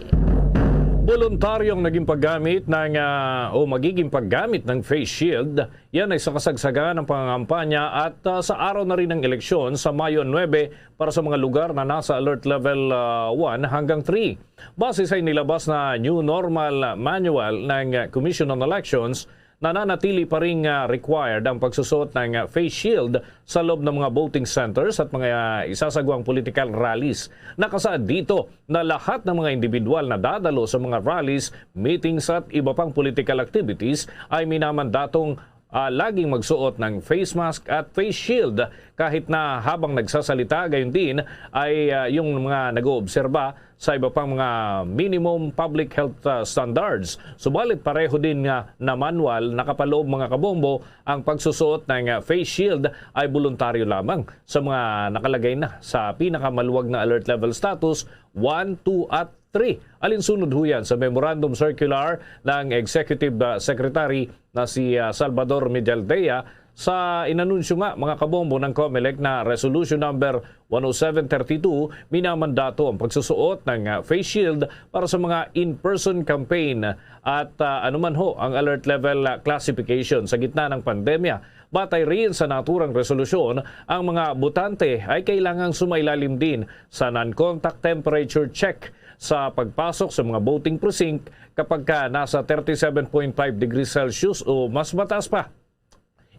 Voluntaryo ang naging paggamit ng, ah, o magiging paggamit ng face shield. Yan ay sa kasagsagan ng pangangampanya at, ah, sa araw na rin ng eleksyon sa Mayo nuebe para sa mga lugar na nasa Alert Level, ah, one hanggang three. Base sa inilabas na New Normal Manual ng Commission on Elections, nananatili pa ring, ah, required ang pagsusuot ng, ah, face shield sa loob ng mga voting centers at mga, ah, isasagwang political rallies. Nakasaad dito na lahat ng mga individual na dadalo sa mga rallies, meetings at iba pang political activities ay minamandatong, ah, laging magsuot ng face mask at face shield kahit na habang nagsasalita, gayon din ay, ah, yung mga nag-oobserba sa iba pang mga minimum public health, ah, standards. Subalit pareho din nga na manual, nakapaloob, mga kabombo, ang pagsusuot ng, ah, face shield ay boluntaryo lamang sa mga nakalagay na sa pinakamaluwag na alert level status one, two, at three. Alinsunod ho yan sa memorandum circular ng Executive, ah, Secretary na si, ah, Salvador Medialdea sa inanunsyo nga, mga kabombo, ng COMELEC na Resolution Number one oh seven thirty-two, minamandato ang pagsusuot ng, ah, face shield para sa mga in-person campaign at, ah, anuman ho ang alert level, ah, classification sa gitna ng pandemya. Batay rin sa naturang resolusyon, ang mga botante ay kailangang sumailalim din sa non-contact temperature check sa pagpasok sa mga voting precinct kapag ka nasa thirty-seven point five degrees Celsius o mas mataas pa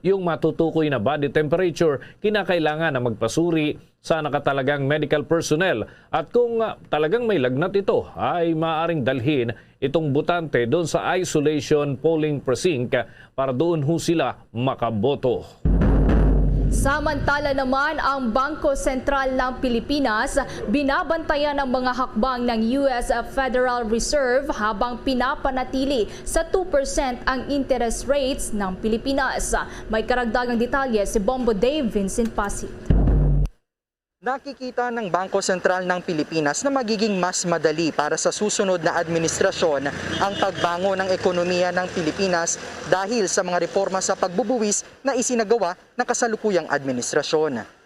yung matutukoy na body temperature, kinakailangan na magpasuri sa nakatalagang medical personnel. At kung, ah, talagang may lagnat ito, ay maaaring dalhin itong botante doon sa isolation polling precinct, ah, para doon ho sila makaboto. Samantala naman, ang Bangko Sentral ng Pilipinas binabantayan ang mga hakbang ng U S Federal Reserve habang pinapanatili sa two percent ang interest rates ng Pilipinas. May karagdagang detalye si Bombo Dave Vincent Pasit. Nakikita ng Bangko Sentral ng Pilipinas na magiging mas madali para sa susunod na administrasyon ang pagbangon ng ekonomiya ng Pilipinas dahil sa mga reporma sa pagbubuwis na isinagawa ng kasalukuyang administrasyon.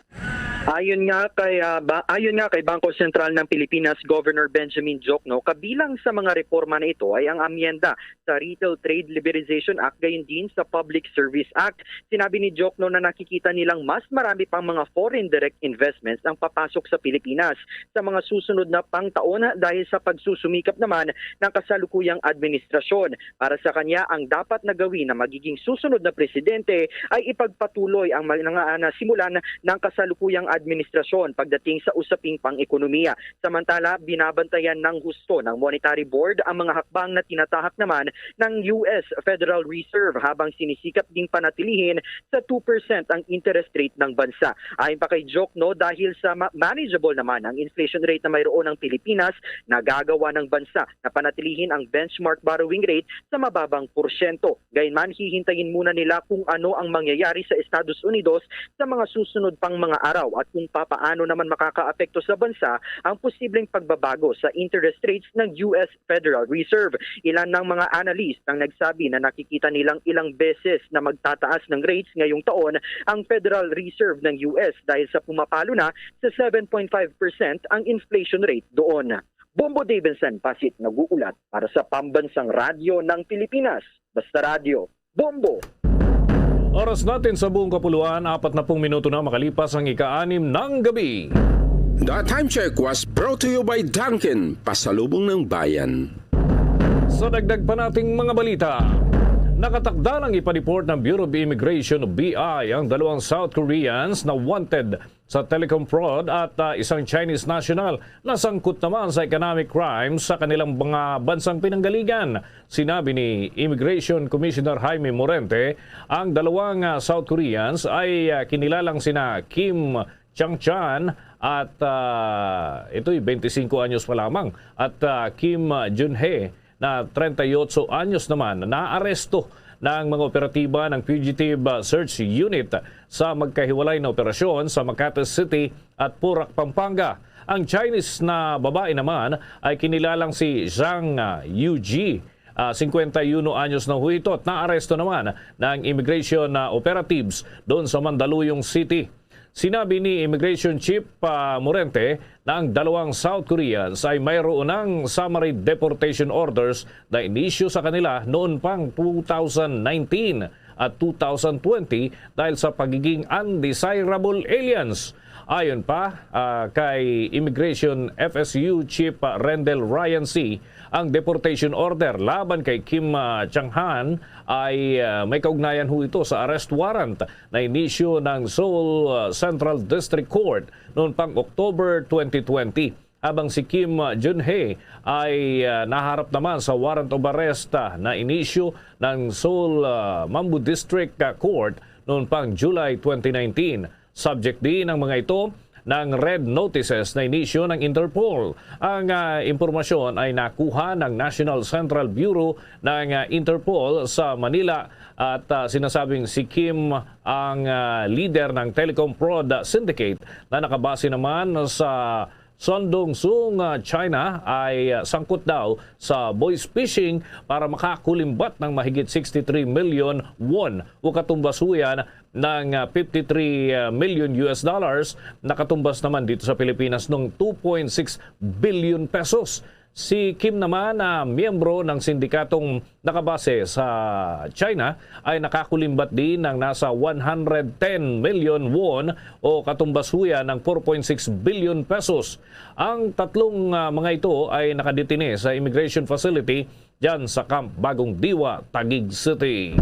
Ayon nga kay ah, ba, ayon nga kay Bangko Sentral ng Pilipinas Governor Benjamin Diokno, kabilang sa mga reporma na ito ay ang amyenda sa Retail Trade Liberalization Act gayon din sa Public Service Act. Sinabi ni Diokno na nakikita nilang mas marami pang mga foreign direct investments ang papasok sa Pilipinas sa mga susunod na pang taon dahil sa pagsusumikap naman ng kasalukuyang administrasyon. Para sa kanya, ang dapat na gawin ng magiging susunod na presidente ay ipagpatuloy ang mga nasimulan ng kasalukuyang administrasyon pagdating sa usaping pang-ekonomiya. Samantala, binabantayan ng husto ng Monetary Board ang mga hakbang na tinatahak naman ng U S Federal Reserve habang sinisikap ding panatilihin sa two percent ang interest rate ng bansa. Ayon pa kay Diokno, dahil sa ma- manageable naman ang inflation rate na mayroon ng Pilipinas, nagagawa ng bansa na panatilihin ang benchmark borrowing rate sa mababang porsyento. Gayunman, hihintayin muna nila kung ano ang mangyayari sa Estados Unidos sa mga susunod pang mga araw at kung papaano naman makakaapekto sa bansa ang posibleng pagbabago sa interest rates ng U S Federal Reserve. Ilan ng mga analyst ang nagsabi na nakikita nilang ilang beses na magtataas ng rates ngayong taon ang Federal Reserve ng U S dahil sa pumapalo na sa seven point five percent ang inflation rate doon. Bombo Davidson Pasit nag-uulat para sa Pambansang Radyo ng Pilipinas, Basta Radyo, Bombo! Oras natin sa buong kapuluan, apat na pung minuto na makalipas ang ika-anim ng gabi. The Time Check was brought to you by Dunkin, pasalubong ng bayan. Sa dagdag pa nating mga balita, nakatakda ng ipa-deport ng Bureau of Immigration o B I ang dalawang South Koreans na wanted sa telecom fraud at, ah, isang Chinese national na sangkot naman sa economic crimes sa kanilang mga bansang pinanggaligan. Sinabi ni Immigration Commissioner Jaime Morente, ang dalawang, ah, South Koreans ay, ah, kinilalang sina Kim Chang Chan at, ah, ito'y twenty-five anyos pa lamang, at, ah, Kim Junhe na treinta y ocho anyos naman. Naaresto ng mga operatiba ng Fugitive, ah, Search Unit sa magkahiwalay na operasyon sa Makati City at Porac, Pampanga. Ang Chinese na babae naman ay kinilalang si Zhang, ah, Yuji, ah, singkwenta y uno anyos na ho ito, at naaresto naman ng immigration na operatives doon sa Mandaluyong City. Sinabi ni Immigration Chief, ah, Morente na ang dalawang South Koreans ay mayroon ng summary deportation orders na inisyu sa kanila noon pang two thousand nineteen at two thousand twenty dahil sa pagiging undesirable aliens. Ayon pa, ah, kay Immigration F S U Chief, ah, Rendell Ryan C., ang deportation order laban kay Kim, ah, Chang-han ay, ah, may kaugnayan ho ito sa arrest warrant na inisyu ng Seoul, ah, Central District Court noon pang October twenty twenty, habang si Kim Jun-hee ay, ah, naharap naman sa warrant of arrest, ah, na inisyu ng Seoul, ah, Mambo District, ah, Court noon pang July twenty nineteen. Subject din ang mga ito ng red notices na inisyu ng Interpol. Ang, ah, impormasyon ay nakuha ng National Central Bureau ng, ah, Interpol sa Manila at, ah, sinasabing si Kim ang, ah, leader ng telecom fraud syndicate na nakabase naman sa Sundong Sung, ah, China ay, ah, sangkot daw sa voice phishing para makakulimbat ng mahigit sixty-three million won o katumbas ho yan ng, ah, fifty-three million U S dollars, nakatumbas naman dito sa Pilipinas ng two point six billion pesos. Si Kim naman, na miyembro ng sindikatong nakabase sa China, ay nakakulimbat din ng nasa one hundred ten million won o katumbas ho yan ng four point six billion pesos. Ang tatlong, ah, mga ito ay nakadetine sa immigration facility dyan sa Camp Bagong Diwa, Taguig City.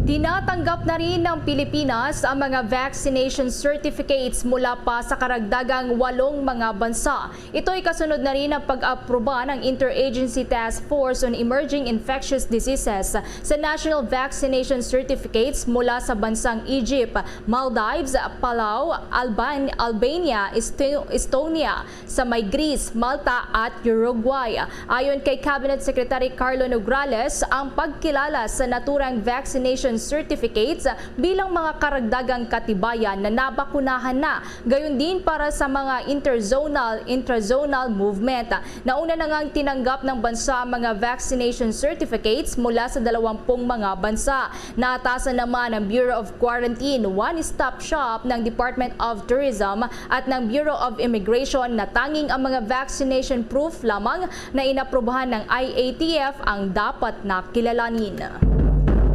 Tinatanggap na rin ng Pilipinas ang mga vaccination certificates mula pa sa karagdagang walong mga bansa. Ito'y kasunod na rin ng pag-aproba ng Interagency Task Force on Emerging Infectious Diseases sa National Vaccination Certificates mula sa bansang Egypt, Maldives, Palau, Alban-, Albania, Esto-, Estonia, sa may Greece, Malta at Uruguay. Ayon kay Cabinet Secretary Carlo Nograles, ang pagkilala sa naturang vaccination certificates bilang mga karagdagang katibayan na nabakunahan na, gayon din para sa mga interzonal, intrazonal movement. Nauna na ngang tinanggap ng bansa ang mga vaccination certificates mula sa dalawampung mga bansa. Naatasan naman ang Bureau of Quarantine One-Stop Shop ng Department of Tourism at ng Bureau of Immigration na tanging ang mga vaccination proof lamang na inaprubahan ng I A T F ang dapat na kilalanin.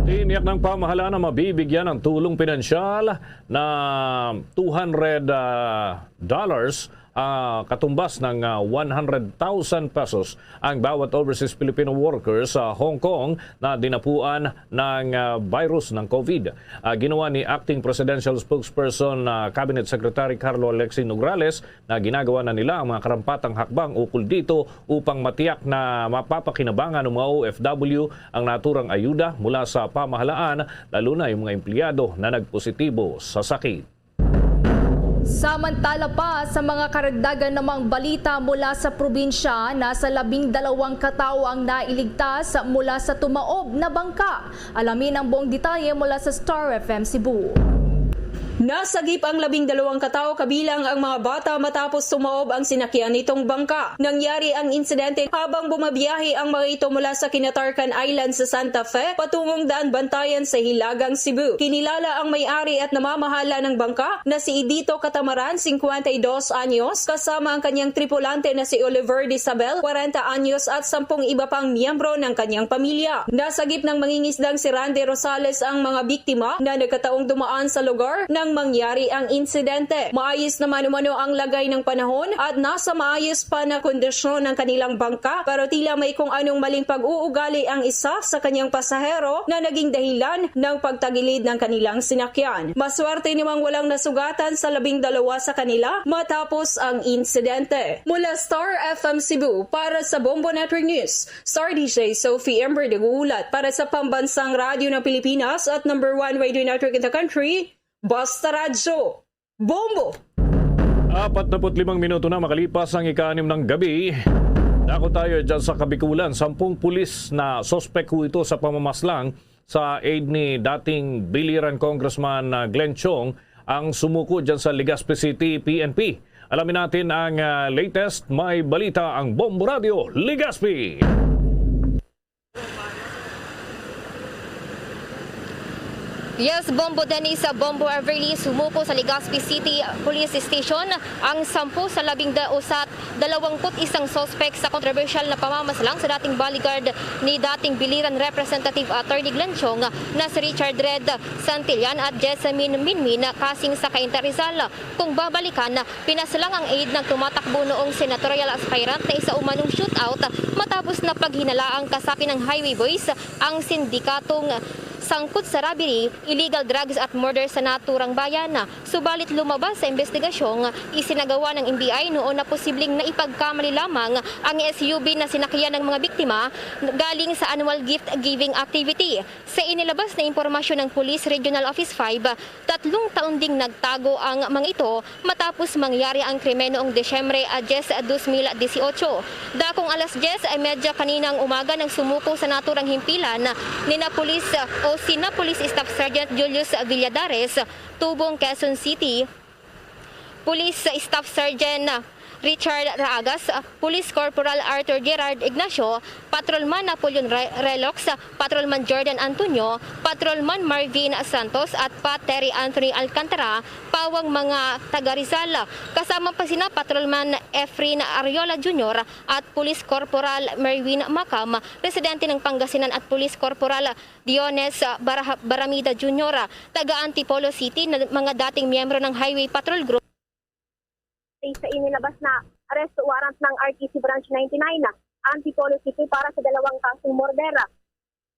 Tiniyak ng pamahalaan na mabibigyan ng tulong pinansyal na two hundred, ah, dollars, ah, katumbas ng, ah, one hundred thousand pesos ang bawat overseas Filipino worker sa Hong Kong na dinapuan ng, ah, virus ng COVID. Ah, ginawa ni Acting Presidential Spokesperson, ah, Cabinet Secretary Carlo Alexi Nograles na ginagawa na nila ang mga karampatang hakbang ukol dito upang matiyak na mapapakinabangan ng mga O F W ang naturang ayuda mula sa pamahalaan, lalo na yung mga empleyado na nagpositibo sa sakit. Samantala pa, sa mga karagdagan namang balita mula sa probinsya, nasa labing dalawang katao ang nailigtas mula sa tumaob na bangka. Alamin ang buong detalye mula sa Star F M Cebu. Nasagip ang labing dalawang katao, kabilang ang mga bata, matapos tumaob ang sinakyan nitong bangka. Nangyari ang insidente habang bumabiyahe ang mga ito mula sa Kinatarkan Island sa Santa Fe patungong Daanbantayan sa Hilagang Cebu. Kinilala ang may-ari at namamahala ng bangka na si Edito Catamaran, cincuenta y dos anyos, kasama ang kanyang tripulante na si Oliver Disabel, kwarenta anyos, at sampung iba pang miyembro ng kanyang pamilya. Nasagip ng mangingisdang si Randy Rosales ang mga biktima na nagkataong dumaan sa lugar nang mangyari ang insidente. Maayos naman umano ang lagay ng panahon at nasa maayos pa na kondisyon ang kanilang bangka, pero tila may kung anong maling pag-uugali ang isa sa kanyang pasahero na naging dahilan ng pagtagilid ng kanilang sinakyan. Maswerte namang walang nasugatan sa labing dalawa sa kanila matapos ang insidente. Mula Star F M Cebu, para sa Bombo Network News, Star D J Sophie Ember nag-uulat para sa Pambansang Radyo ng Pilipinas at number one radio network in the country, Basta Radyo. Bombo! Apat na put limang minuto na makalipas ang ika-anim ng gabi. Dako tayo dyan sa Kabikulan. Sampung pulis na suspek ho ito sa pamamaslang sa aid ni dating Biliran Congressman, ah, Glenn Chong ang sumuko dyan sa Legazpi City P N P. Alamin natin ang, ah, latest. May balita ang Bombo Radio Legazpi. Yes, Bombo Dennis, Bombo Everly, sumuko sa Legazpi City Police Station ang sampu sa labing da-, usa, dalawampu't isang suspek sa kontrobersyal na pamamaslang sa dating bodyguard ni dating Biliran Representative Attorney Glenn Chong na si Richard Red Santillan at Jessamine Minmin Kasing sa Cainta, Rizal. Kung babalikan, pinaslang ang aid ng tumatakbo noong senatorial aspirant na isa umanong shootout matapos na paghinalaang kasapi ng Highway Boys ang sindikatong sangkot sa robbery, illegal drugs at murder sa naturang bayan. Subalit lumabas sa investigasyong isinagawa ng N B I noon na posibleng naipagkamali lamang ang S U V na sinakyan ng mga biktima galing sa annual gift-giving activity. Sa inilabas na impormasyon ng Police Regional Office five, tatlong taon ding nagtago ang mga ito matapos mangyari ang krimen noong Desyembre a diyes, dos mil dieciocho. Dakong alas diyes ay medya kaninang umaga nang sumuko sa naturang himpilan nina Police o sina Police Staff Sergeant Julius Villadares, Tubong, Quezon City, Police Staff Sergeant Richard Raagas, Police Corporal Arthur Gerard Ignacio, Patrolman Napoleon Re-, Relox, Patrolman Jordan Antonio, Patrolman Marvin Santos at Pat Terry Anthony Alcantara, pawang mga taga Rizal. Kasama pa sina Patrolman Efrin Ariola Junior at Police Corporal Merwin Macam, residente ng Pangasinan, at Police Corporal Diones Baraha-, Baramida Junior, taga Antipolo City, na mga dating miyembro ng Highway Patrol Group. Sa inilabas na arrest warrant ng R T C Branch ninety-nine, Antipolo City, para sa dalawang kasong murder.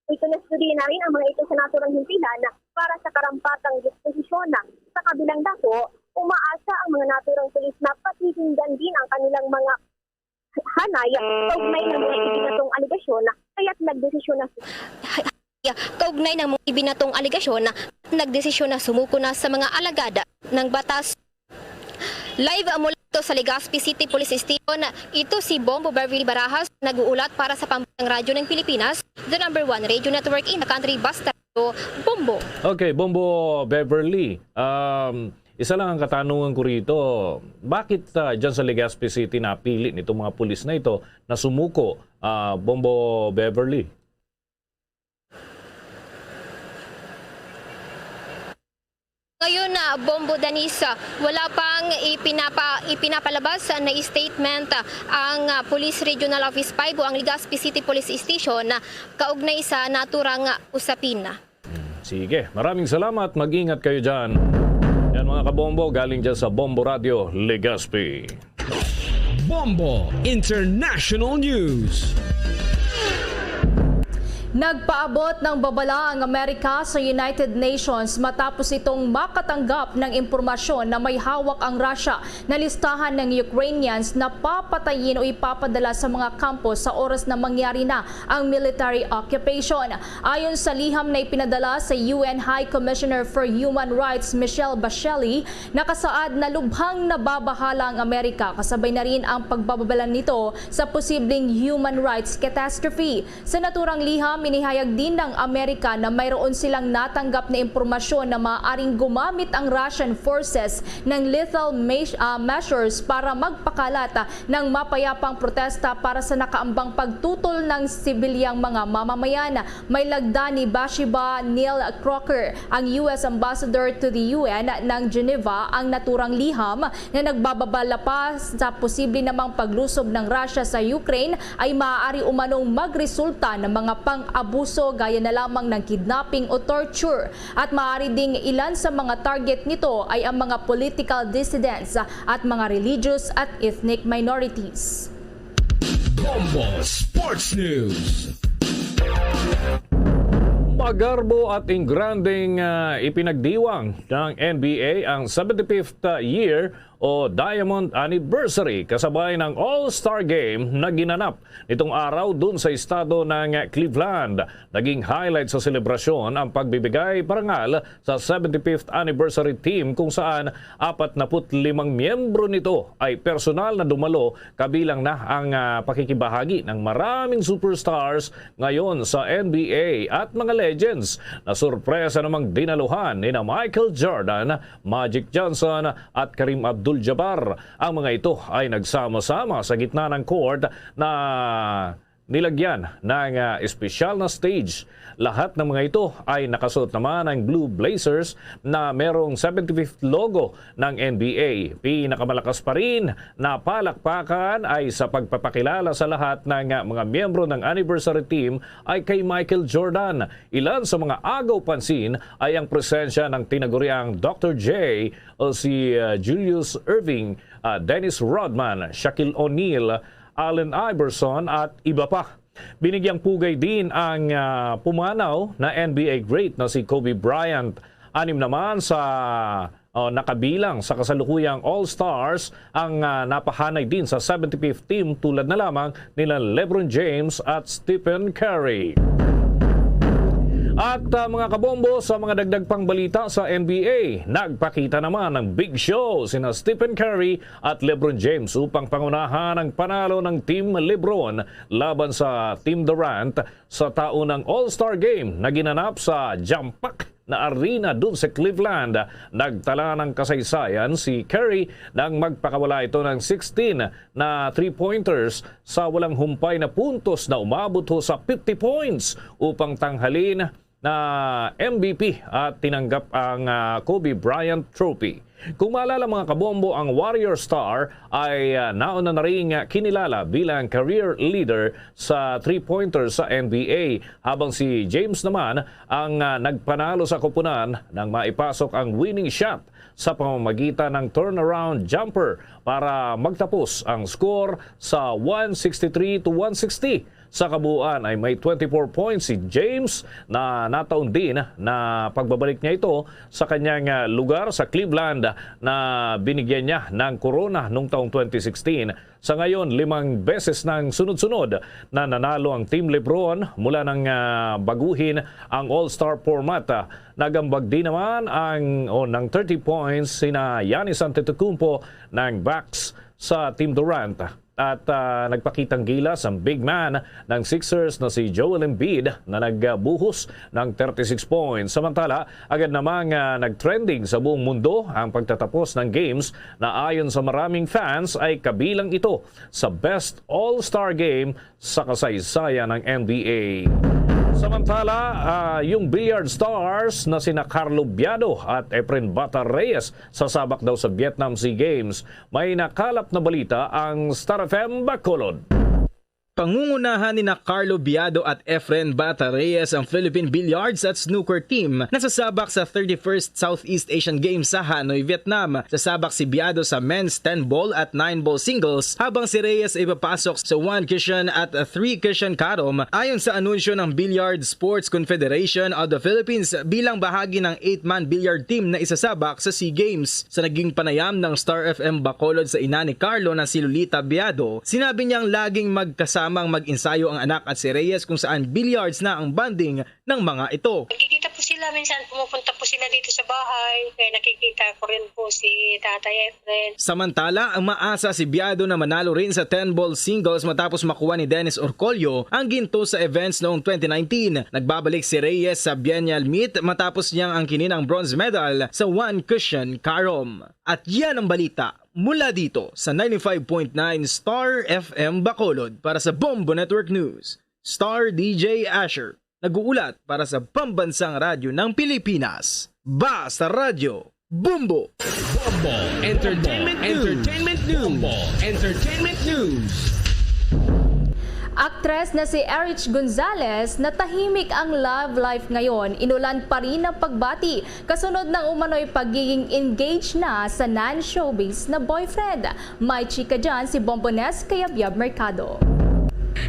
Ikinustodiya na rin ang mga ito sa naturang himpilan para sa karampatang disposisyon. Sa kabilang dako, umaasa ang mga naturang pulis na patitindan din ang kanilang mga hanay kaugnay ng mga ibinatong alegasyon, kaya't nagdesisyon na kaugnay ng mga ibinatong alegasyon, nagdesisyon na sumuko na sa mga alagad ng batas. Live mula dito sa Legazpi City Police Station, ito si Bombo Beverly Barajas, nag-uulat para sa Pambansang Radyo ng Pilipinas, the number one radio network in the country, Basta Radyo, Bombo. Okay, Bombo Beverly, um, isa lang ang katanungan ko rito. Bakit, ah, dyan sa Legazpi City napili nitong mga pulis na ito na sumuko, ah, Bombo Beverly? Ngayon, ah, Bombo Danisa, wala pang ipinapa-, ipinapalabas na statement, ah, ang, ah, Police Regional Office five o ang Legazpi City Police Station, ah, kaugnay sa naturang, ah, usapin. Sige, maraming salamat. Mag-ingat kayo dyan. Yan, mga kabombo, galing dyan sa Bombo Radio, Legazpi. Bombo International News. Nagpaabot ng babala ang Amerika sa United Nations matapos itong makatanggap ng impormasyon na may hawak ang Russia na listahan ng Ukrainians na papatayin o ipapadala sa mga kampo sa oras na mangyari na ang military occupation. Ayon sa liham na ipinadala sa U N High Commissioner for Human Rights, Michelle Bachelet, nakasaad na lubhang nababahala ang Amerika, kasabay na rin ang pagbababala nito sa posibleng human rights catastrophe. Sa naturang liham, inihayag din ng Amerika na mayroon silang natanggap na impormasyon na maaaring gumamit ang Russian forces ng lethal meas-, ah, measures para magpakalat, ah, ng mapayapang protesta para sa nakaambang pagtutol ng sibilyang mga mamamayan. May lagda ni Bashiba Neil Crocker, ang U S Ambassador to the U N ng Geneva, ang naturang liham na nagbababala pa sa posible namang paglusob ng Russia sa Ukraine ay maaari umanong magresulta ng mga pang-abuso gaya na lamang ng kidnapping o torture at maaari ding ilan sa mga target nito ay ang mga political dissidents at mga religious at ethnic minorities. Bombo Sports News. Magarbo at ingranding, ah, ipinagdiwang ng N B A ang seventy-fifth year o Diamond Anniversary kasabay ng All-Star Game na ginanap nitong araw dun sa estado ng Cleveland. Naging highlight sa selebrasyon ang pagbibigay parangal sa seventy-fifth anniversary team, kung saan apatnapu't limang miyembro nito ay personal na dumalo, kabilang na ang, ah, pakikibahagi ng maraming superstars ngayon sa N B A at mga legends na sorpresa namang dinaluhan nina Michael Jordan, Magic Johnson at Kareem Abdul-Jabbar. Ang mga ito ay nagsama-sama sa gitna ng court na nilagyan ng, ah, espesyal na stage. Lahat ng mga ito ay nakasuot naman ng blue blazers na merong seventy-fifth logo ng N B A. Pinakamalakas pa rin na palakpakan ay sa pagpapakilala sa lahat ng, ah, mga miyembro ng anniversary team ay kay Michael Jordan. Ilan sa mga agaw pansin ay ang presensya ng tinaguriang Doctor J o si, ah, Julius Erving, ah, Dennis Rodman, Shaquille O'Neal, Allen Iverson at iba pa. Binigyang pugay din ang, ah, pumanaw na N B A great na si Kobe Bryant. Anim naman sa, oh, nakabilang sa kasalukuyang All-Stars ang, ah, napahanay din sa seventy-fifth team, tulad na lamang nila LeBron James at Stephen Curry. At, ah, mga kabombo, sa mga dagdag pang balita sa N B A, nagpakita naman ng big show sina Stephen Curry at LeBron James upang pangunahan ang panalo ng Team LeBron laban sa Team Durant sa taunang All-Star Game na ginanap sa Jumpak na arena dun sa Cleveland. Nagtala ng kasaysayan si Curry nang magpakawala ito ng sixteen na three-pointers sa walang humpay na puntos na umabot ho sa fifty points upang tanghalin na M V P at tinanggap ang, ah, Kobe Bryant Trophy. Kung maalala, mga kabombo, ang Warrior Star ay, ah, nauna na ring kinilala bilang career leader sa three-pointer sa N B A, habang si James naman ang, ah, nagpanalo sa koponan nang maipasok ang winning shot sa pamamagitan ng turnaround jumper para magtapos ang score sa one sixty-three to one sixty. Sa kabuuan ay may twenty-four points si James na nataon din na pagbabalik niya ito sa kanyang, ah, lugar sa Cleveland na binigyan niya ng korona noong taong twenty sixteen. Sa ngayon, limang beses nang sunod-sunod na nanalo ang Team LeBron mula nang, ah, baguhin ang All-Star format. Ah, nagambag din naman ang, o, ng thirty points sina Giannis Antetokounmpo ng Bucks sa Team Durant. At, ah, nagpakitang gilas ang big man ng Sixers na si Joel Embiid na nagbuhos ng thirty-six points. Samantala, agad namang, ah, nag-trending sa buong mundo ang pagtatapos ng games na ayon sa maraming fans ay kabilang ito sa best All-Star Game sa kasaysayan ng N B A. Samantala, ah, yung billiard stars na sina Carlo Biado at Efren Bata Reyes sasabak daw sa Vietnam Sea Games. May nakalap na balita ang Star F M Bacolod. Pangungunahan ni na Carlo Biado at Efren Bata Reyes ang Philippine Billiards at Snooker Team na sasabak sa thirty-first Southeast Asian Games sa Hanoi, Vietnam. Sasabak si Biado sa men's ten ball at nine ball singles, habang si Reyes ay papasok sa one cushion at three cushion carom, ayon sa anunsyo ng Billiard Sports Confederation of the Philippines, bilang bahagi ng eight-man billiard team na isasabak sa SEA Games. Sa naging panayam ng Star F M Bacolod sa ina ni Carlo na si Lolita Biado, sinabi niyang laging magkasamang mag-ensayo ang anak at si Reyes, kung saan billiards na ang bonding ng mga ito. Nagkikita po sila, minsan pumupunta po sila dito sa bahay, kaya nakikita ko rin po si Tatay Efren. Samantala, ang maasa si Biado na manalo rin sa ten ball singles matapos makuha ni Dennis Orcollo ang ginto sa events noong twenty nineteen. Nagbabalik si Reyes sa biennial meet matapos niyang angkinin ang bronze medal sa one cushion carom. At yan ang balita mula dito sa ninety-five point nine Star F M Bacolod. Para sa Bombo Network News, Star D J Asher, nag-uulat para sa Pambansang Radyo ng Pilipinas. Basta Radyo, Bombo! Bombo Entertainment News. Entertainment News. Bombo Entertainment News. Aktres na si Erich Gonzalez, natahimik ang love life ngayon. Inulan pa rin ang pagbati kasunod ng umano'y pagiging engaged na sa non-showbiz na boyfriend. May chika dyan si Bombones Kayabyab Mercado.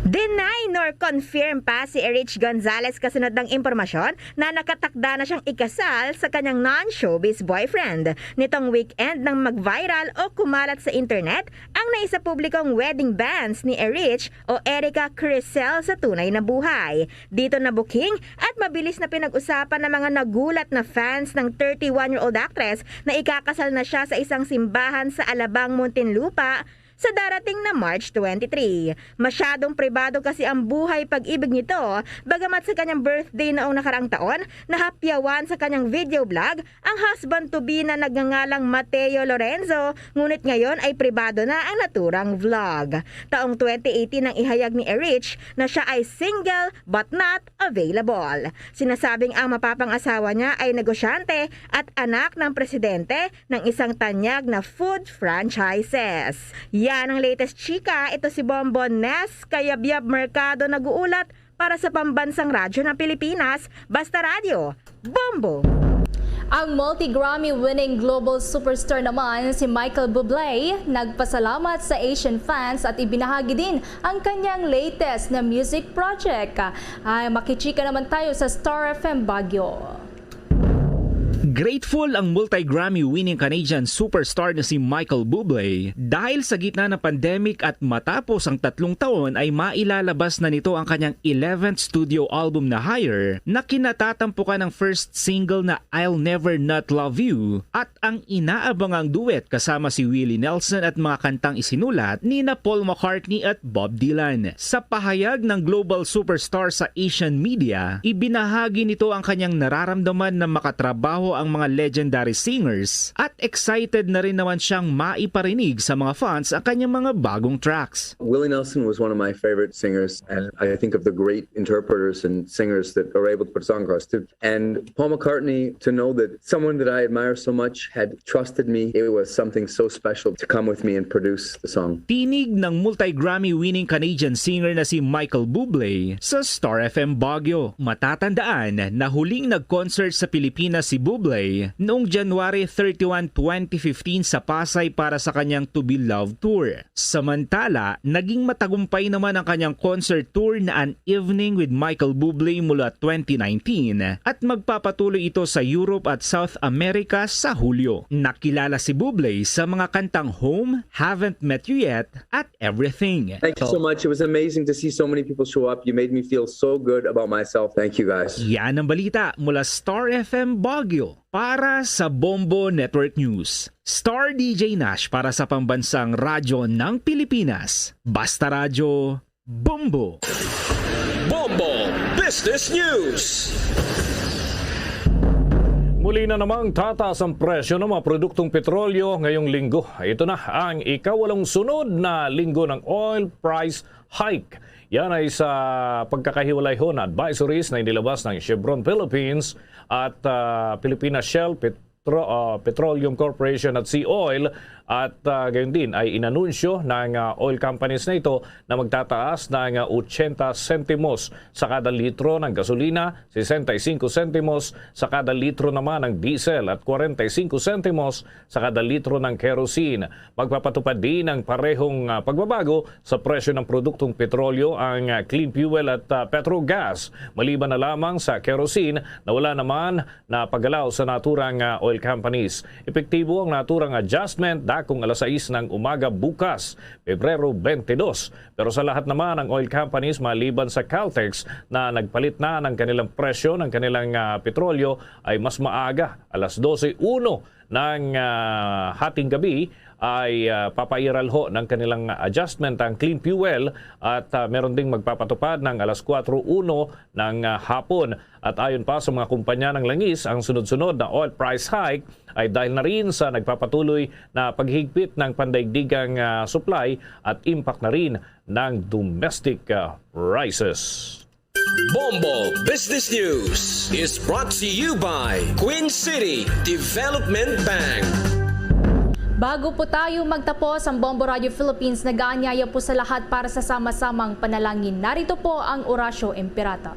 Deny nor confirm pa si Erich Gonzalez kasunod ng impormasyon na nakatakda na siyang ikasal sa kanyang non-showbiz boyfriend. Nitong weekend nang mag-viral o kumalat sa internet ang naisapublikong wedding bands ni Erich o Erica Crisel sa tunay na buhay. Dito nabuking at mabilis na pinag-usapan ng mga nagulat na fans ng thirty-one-year-old actress na ikakasal na siya sa isang simbahan sa Alabang, Muntinlupa, sa darating na March twenty-three. Masyadong pribado kasi ang buhay pag-ibig nito, bagamat sa kanyang birthday noong nakaraang taon, nahapyawan sa kanyang video vlog ang husband-to-be na nagngangalang Mateo Lorenzo, ngunit ngayon ay pribado na ang naturang vlog. Taong twenty eighteen nang ihayag ni Erich na siya ay single but not available. Sinasabing ang mapapangasawa niya ay negosyante at anak ng presidente ng isang tanyag na food franchises. Yan ang latest chika. Ito si Bombo Nes Kayabyab Mercado nag-uulat para sa Pambansang Radyo ng Pilipinas, Basta Radyo, Bombo! Ang multi-Grammy winning global superstar naman si Michael Bublé nagpasalamat sa Asian fans at ibinahagi din ang kanyang latest na music project. Ay, makichika naman tayo sa Star F M Baguio. Grateful ang multi-Grammy winning Canadian superstar na si Michael Bublé dahil sa gitna ng pandemic at matapos ang tatlong taon ay mailalabas na nito ang kanyang eleventh studio album na Higher, na kinatatampukan ng first single na I'll Never Not Love You at ang inaabangang duet kasama si Willie Nelson at mga kantang isinulat ni na Paul McCartney at Bob Dylan. Sa pahayag ng global superstar sa Asian media, ibinahagi nito ang kanyang nararamdaman na makatrabaho ang mga legendary singers at excited na rin naman siyang maiparinig sa mga fans ang kanyang mga bagong tracks. Willie Nelson was one of my favorite singers, and I think of the great interpreters and singers that are able to put a song across too. And Paul McCartney, to know that someone that I admire so much had trusted me, it was something so special to come with me and produce the song. Tinig ng multi-Grammy winning Canadian singer na si Michael Bublé sa Star F M Baguio. Matatandaan na huling nag-concert sa Pilipinas si Bublé noong January thirty-one, twenty fifteen sa Pasay para sa kanyang To Be Loved Tour. Samantala, naging matagumpay naman ang kanyang concert tour na An Evening with Michael Bublé mula twenty nineteen at magpapatuloy ito sa Europe at South America sa Hulyo. Nakilala si Bublé sa mga kantang Home, Haven't Met You Yet at Everything. Thank you so much. It was amazing to see so many people show up. You made me feel so good about myself. Thank you, guys. Yan ang balita mula Star F M Baguio. Para sa Bombo Network News, Star D J Nash para sa Pambansang Radyo ng Pilipinas. Basta Radyo, Bombo! Bombo Business News. Muli na namang tataas ang presyo ng mga produktong petrolyo ngayong linggo. Ito na ang ikawalong sunod na linggo ng oil price hike. Yan ay sa pagkakahiwalay ho na advisories na inilabas ng Chevron Philippines at, ah, Pilipinas Shell, Petro-, ah, Petroleum Corporation at Sea Oil. At, ah, gayon din ay inanunsyo ng, ah, oil companies na ito na magtataas ng, ah, ochenta sentimos sa kada litro ng gasolina, sesenta y cinco sentimos sa kada litro naman ng diesel at kwarenta y cinco sentimos sa kada litro ng kerosene. Magpapatupad din ng parehong, ah, pagbabago sa presyo ng produktong petrolyo ang, ah, clean fuel at, ah, petro gas, maliban na lamang sa kerosene na wala naman na pagalaw sa naturang, ah, oil companies. Epektibo ang naturang adjustment dakong alas sais ng umaga bukas, Pebrero twenty-two. Pero sa lahat naman ng oil companies maliban sa Caltex na nagpalit na ng kanilang presyo ng kanilang, ah, petrolyo ay mas maaga, alas dose uno ng, ah, hating gabi ay, ah, papairal ho ng kanilang adjustment ang clean fuel at, ah, meron ding magpapatupad ng alas kwatro uno ng, ah, hapon. At ayon pa sa mga kumpanya ng langis, ang sunod-sunod na oil price hike ay dahil na rin sa nagpapatuloy na paghigpit ng pandaigdigang, ah, supply at impact na rin ng domestic, ah, prices. Bombo Business News is brought to you by Queen City Development Bank. Bago po tayo magtapos, ang Bombo Radio Philippines nag-aanyaya po sa lahat para sa sama-samang panalangin. Narito po ang Orasyo Imperata.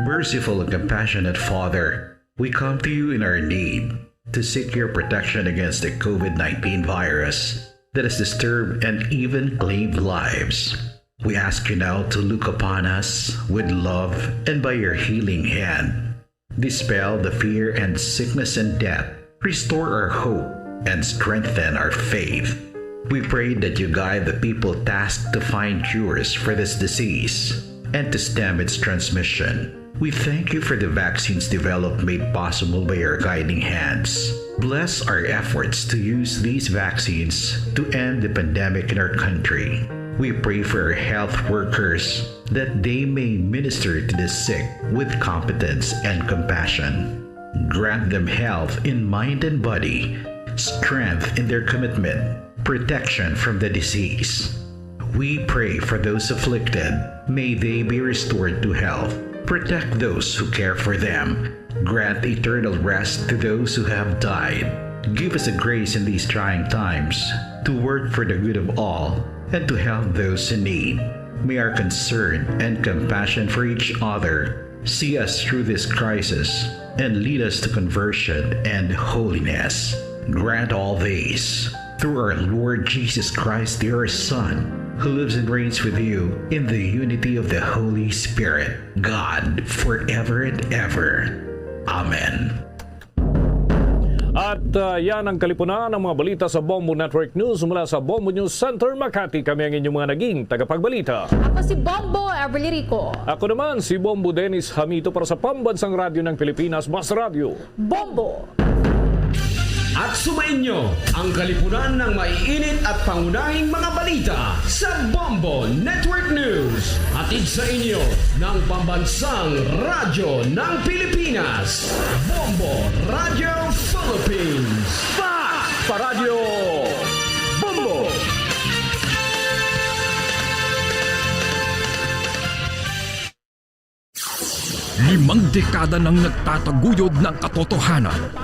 Merciful and compassionate Father, we come to you in our need to seek your protection against the COVID nineteen virus that has disturbed and even claimed lives. We ask you now to look upon us with love and by your healing hand, dispel the fear and sickness and death, restore our hope, and strengthen our faith. We pray that you guide the people tasked to find cures for this disease and to stem its transmission. We thank you for the vaccines developed made possible by your guiding hands. Bless our efforts to use these vaccines to end the pandemic in our country. We pray for our health workers that they may minister to the sick with competence and compassion. Grant them health in mind and body, strength in their commitment, protection from the disease. We pray for those afflicted. May they be restored to health. Protect those who care for them. Grant eternal rest to those who have died. Give us the grace in these trying times to work for the good of all and to help those in need. May our concern and compassion for each other see us through this crisis and lead us to conversion and holiness. Grant all these through our Lord Jesus Christ, your Son, who lives and reigns with you in the unity of the Holy Spirit, God, forever and ever. Amen. At uh, yan ang kalipunan ng mga balita sa Bombo Network News mula sa Bombo News Center Makati. Kami ang inyong mga naging tagapagbalita. Ako si Bombo Everly Rico. Ako naman si Bombo Dennis Hamito para sa Pambansang Radyo ng Pilipinas, Mas Radyo. Bombo! At sumainyo ang kalipunan ng maiinit at pangunahing mga balita sa Bombo Network News. Hatid sa inyo ng Pambansang Radyo ng Pilipinas, Bombo Radio Philippines. Fact Paradyo Bombo! Limang dekada nang nagtataguyod ng katotohanan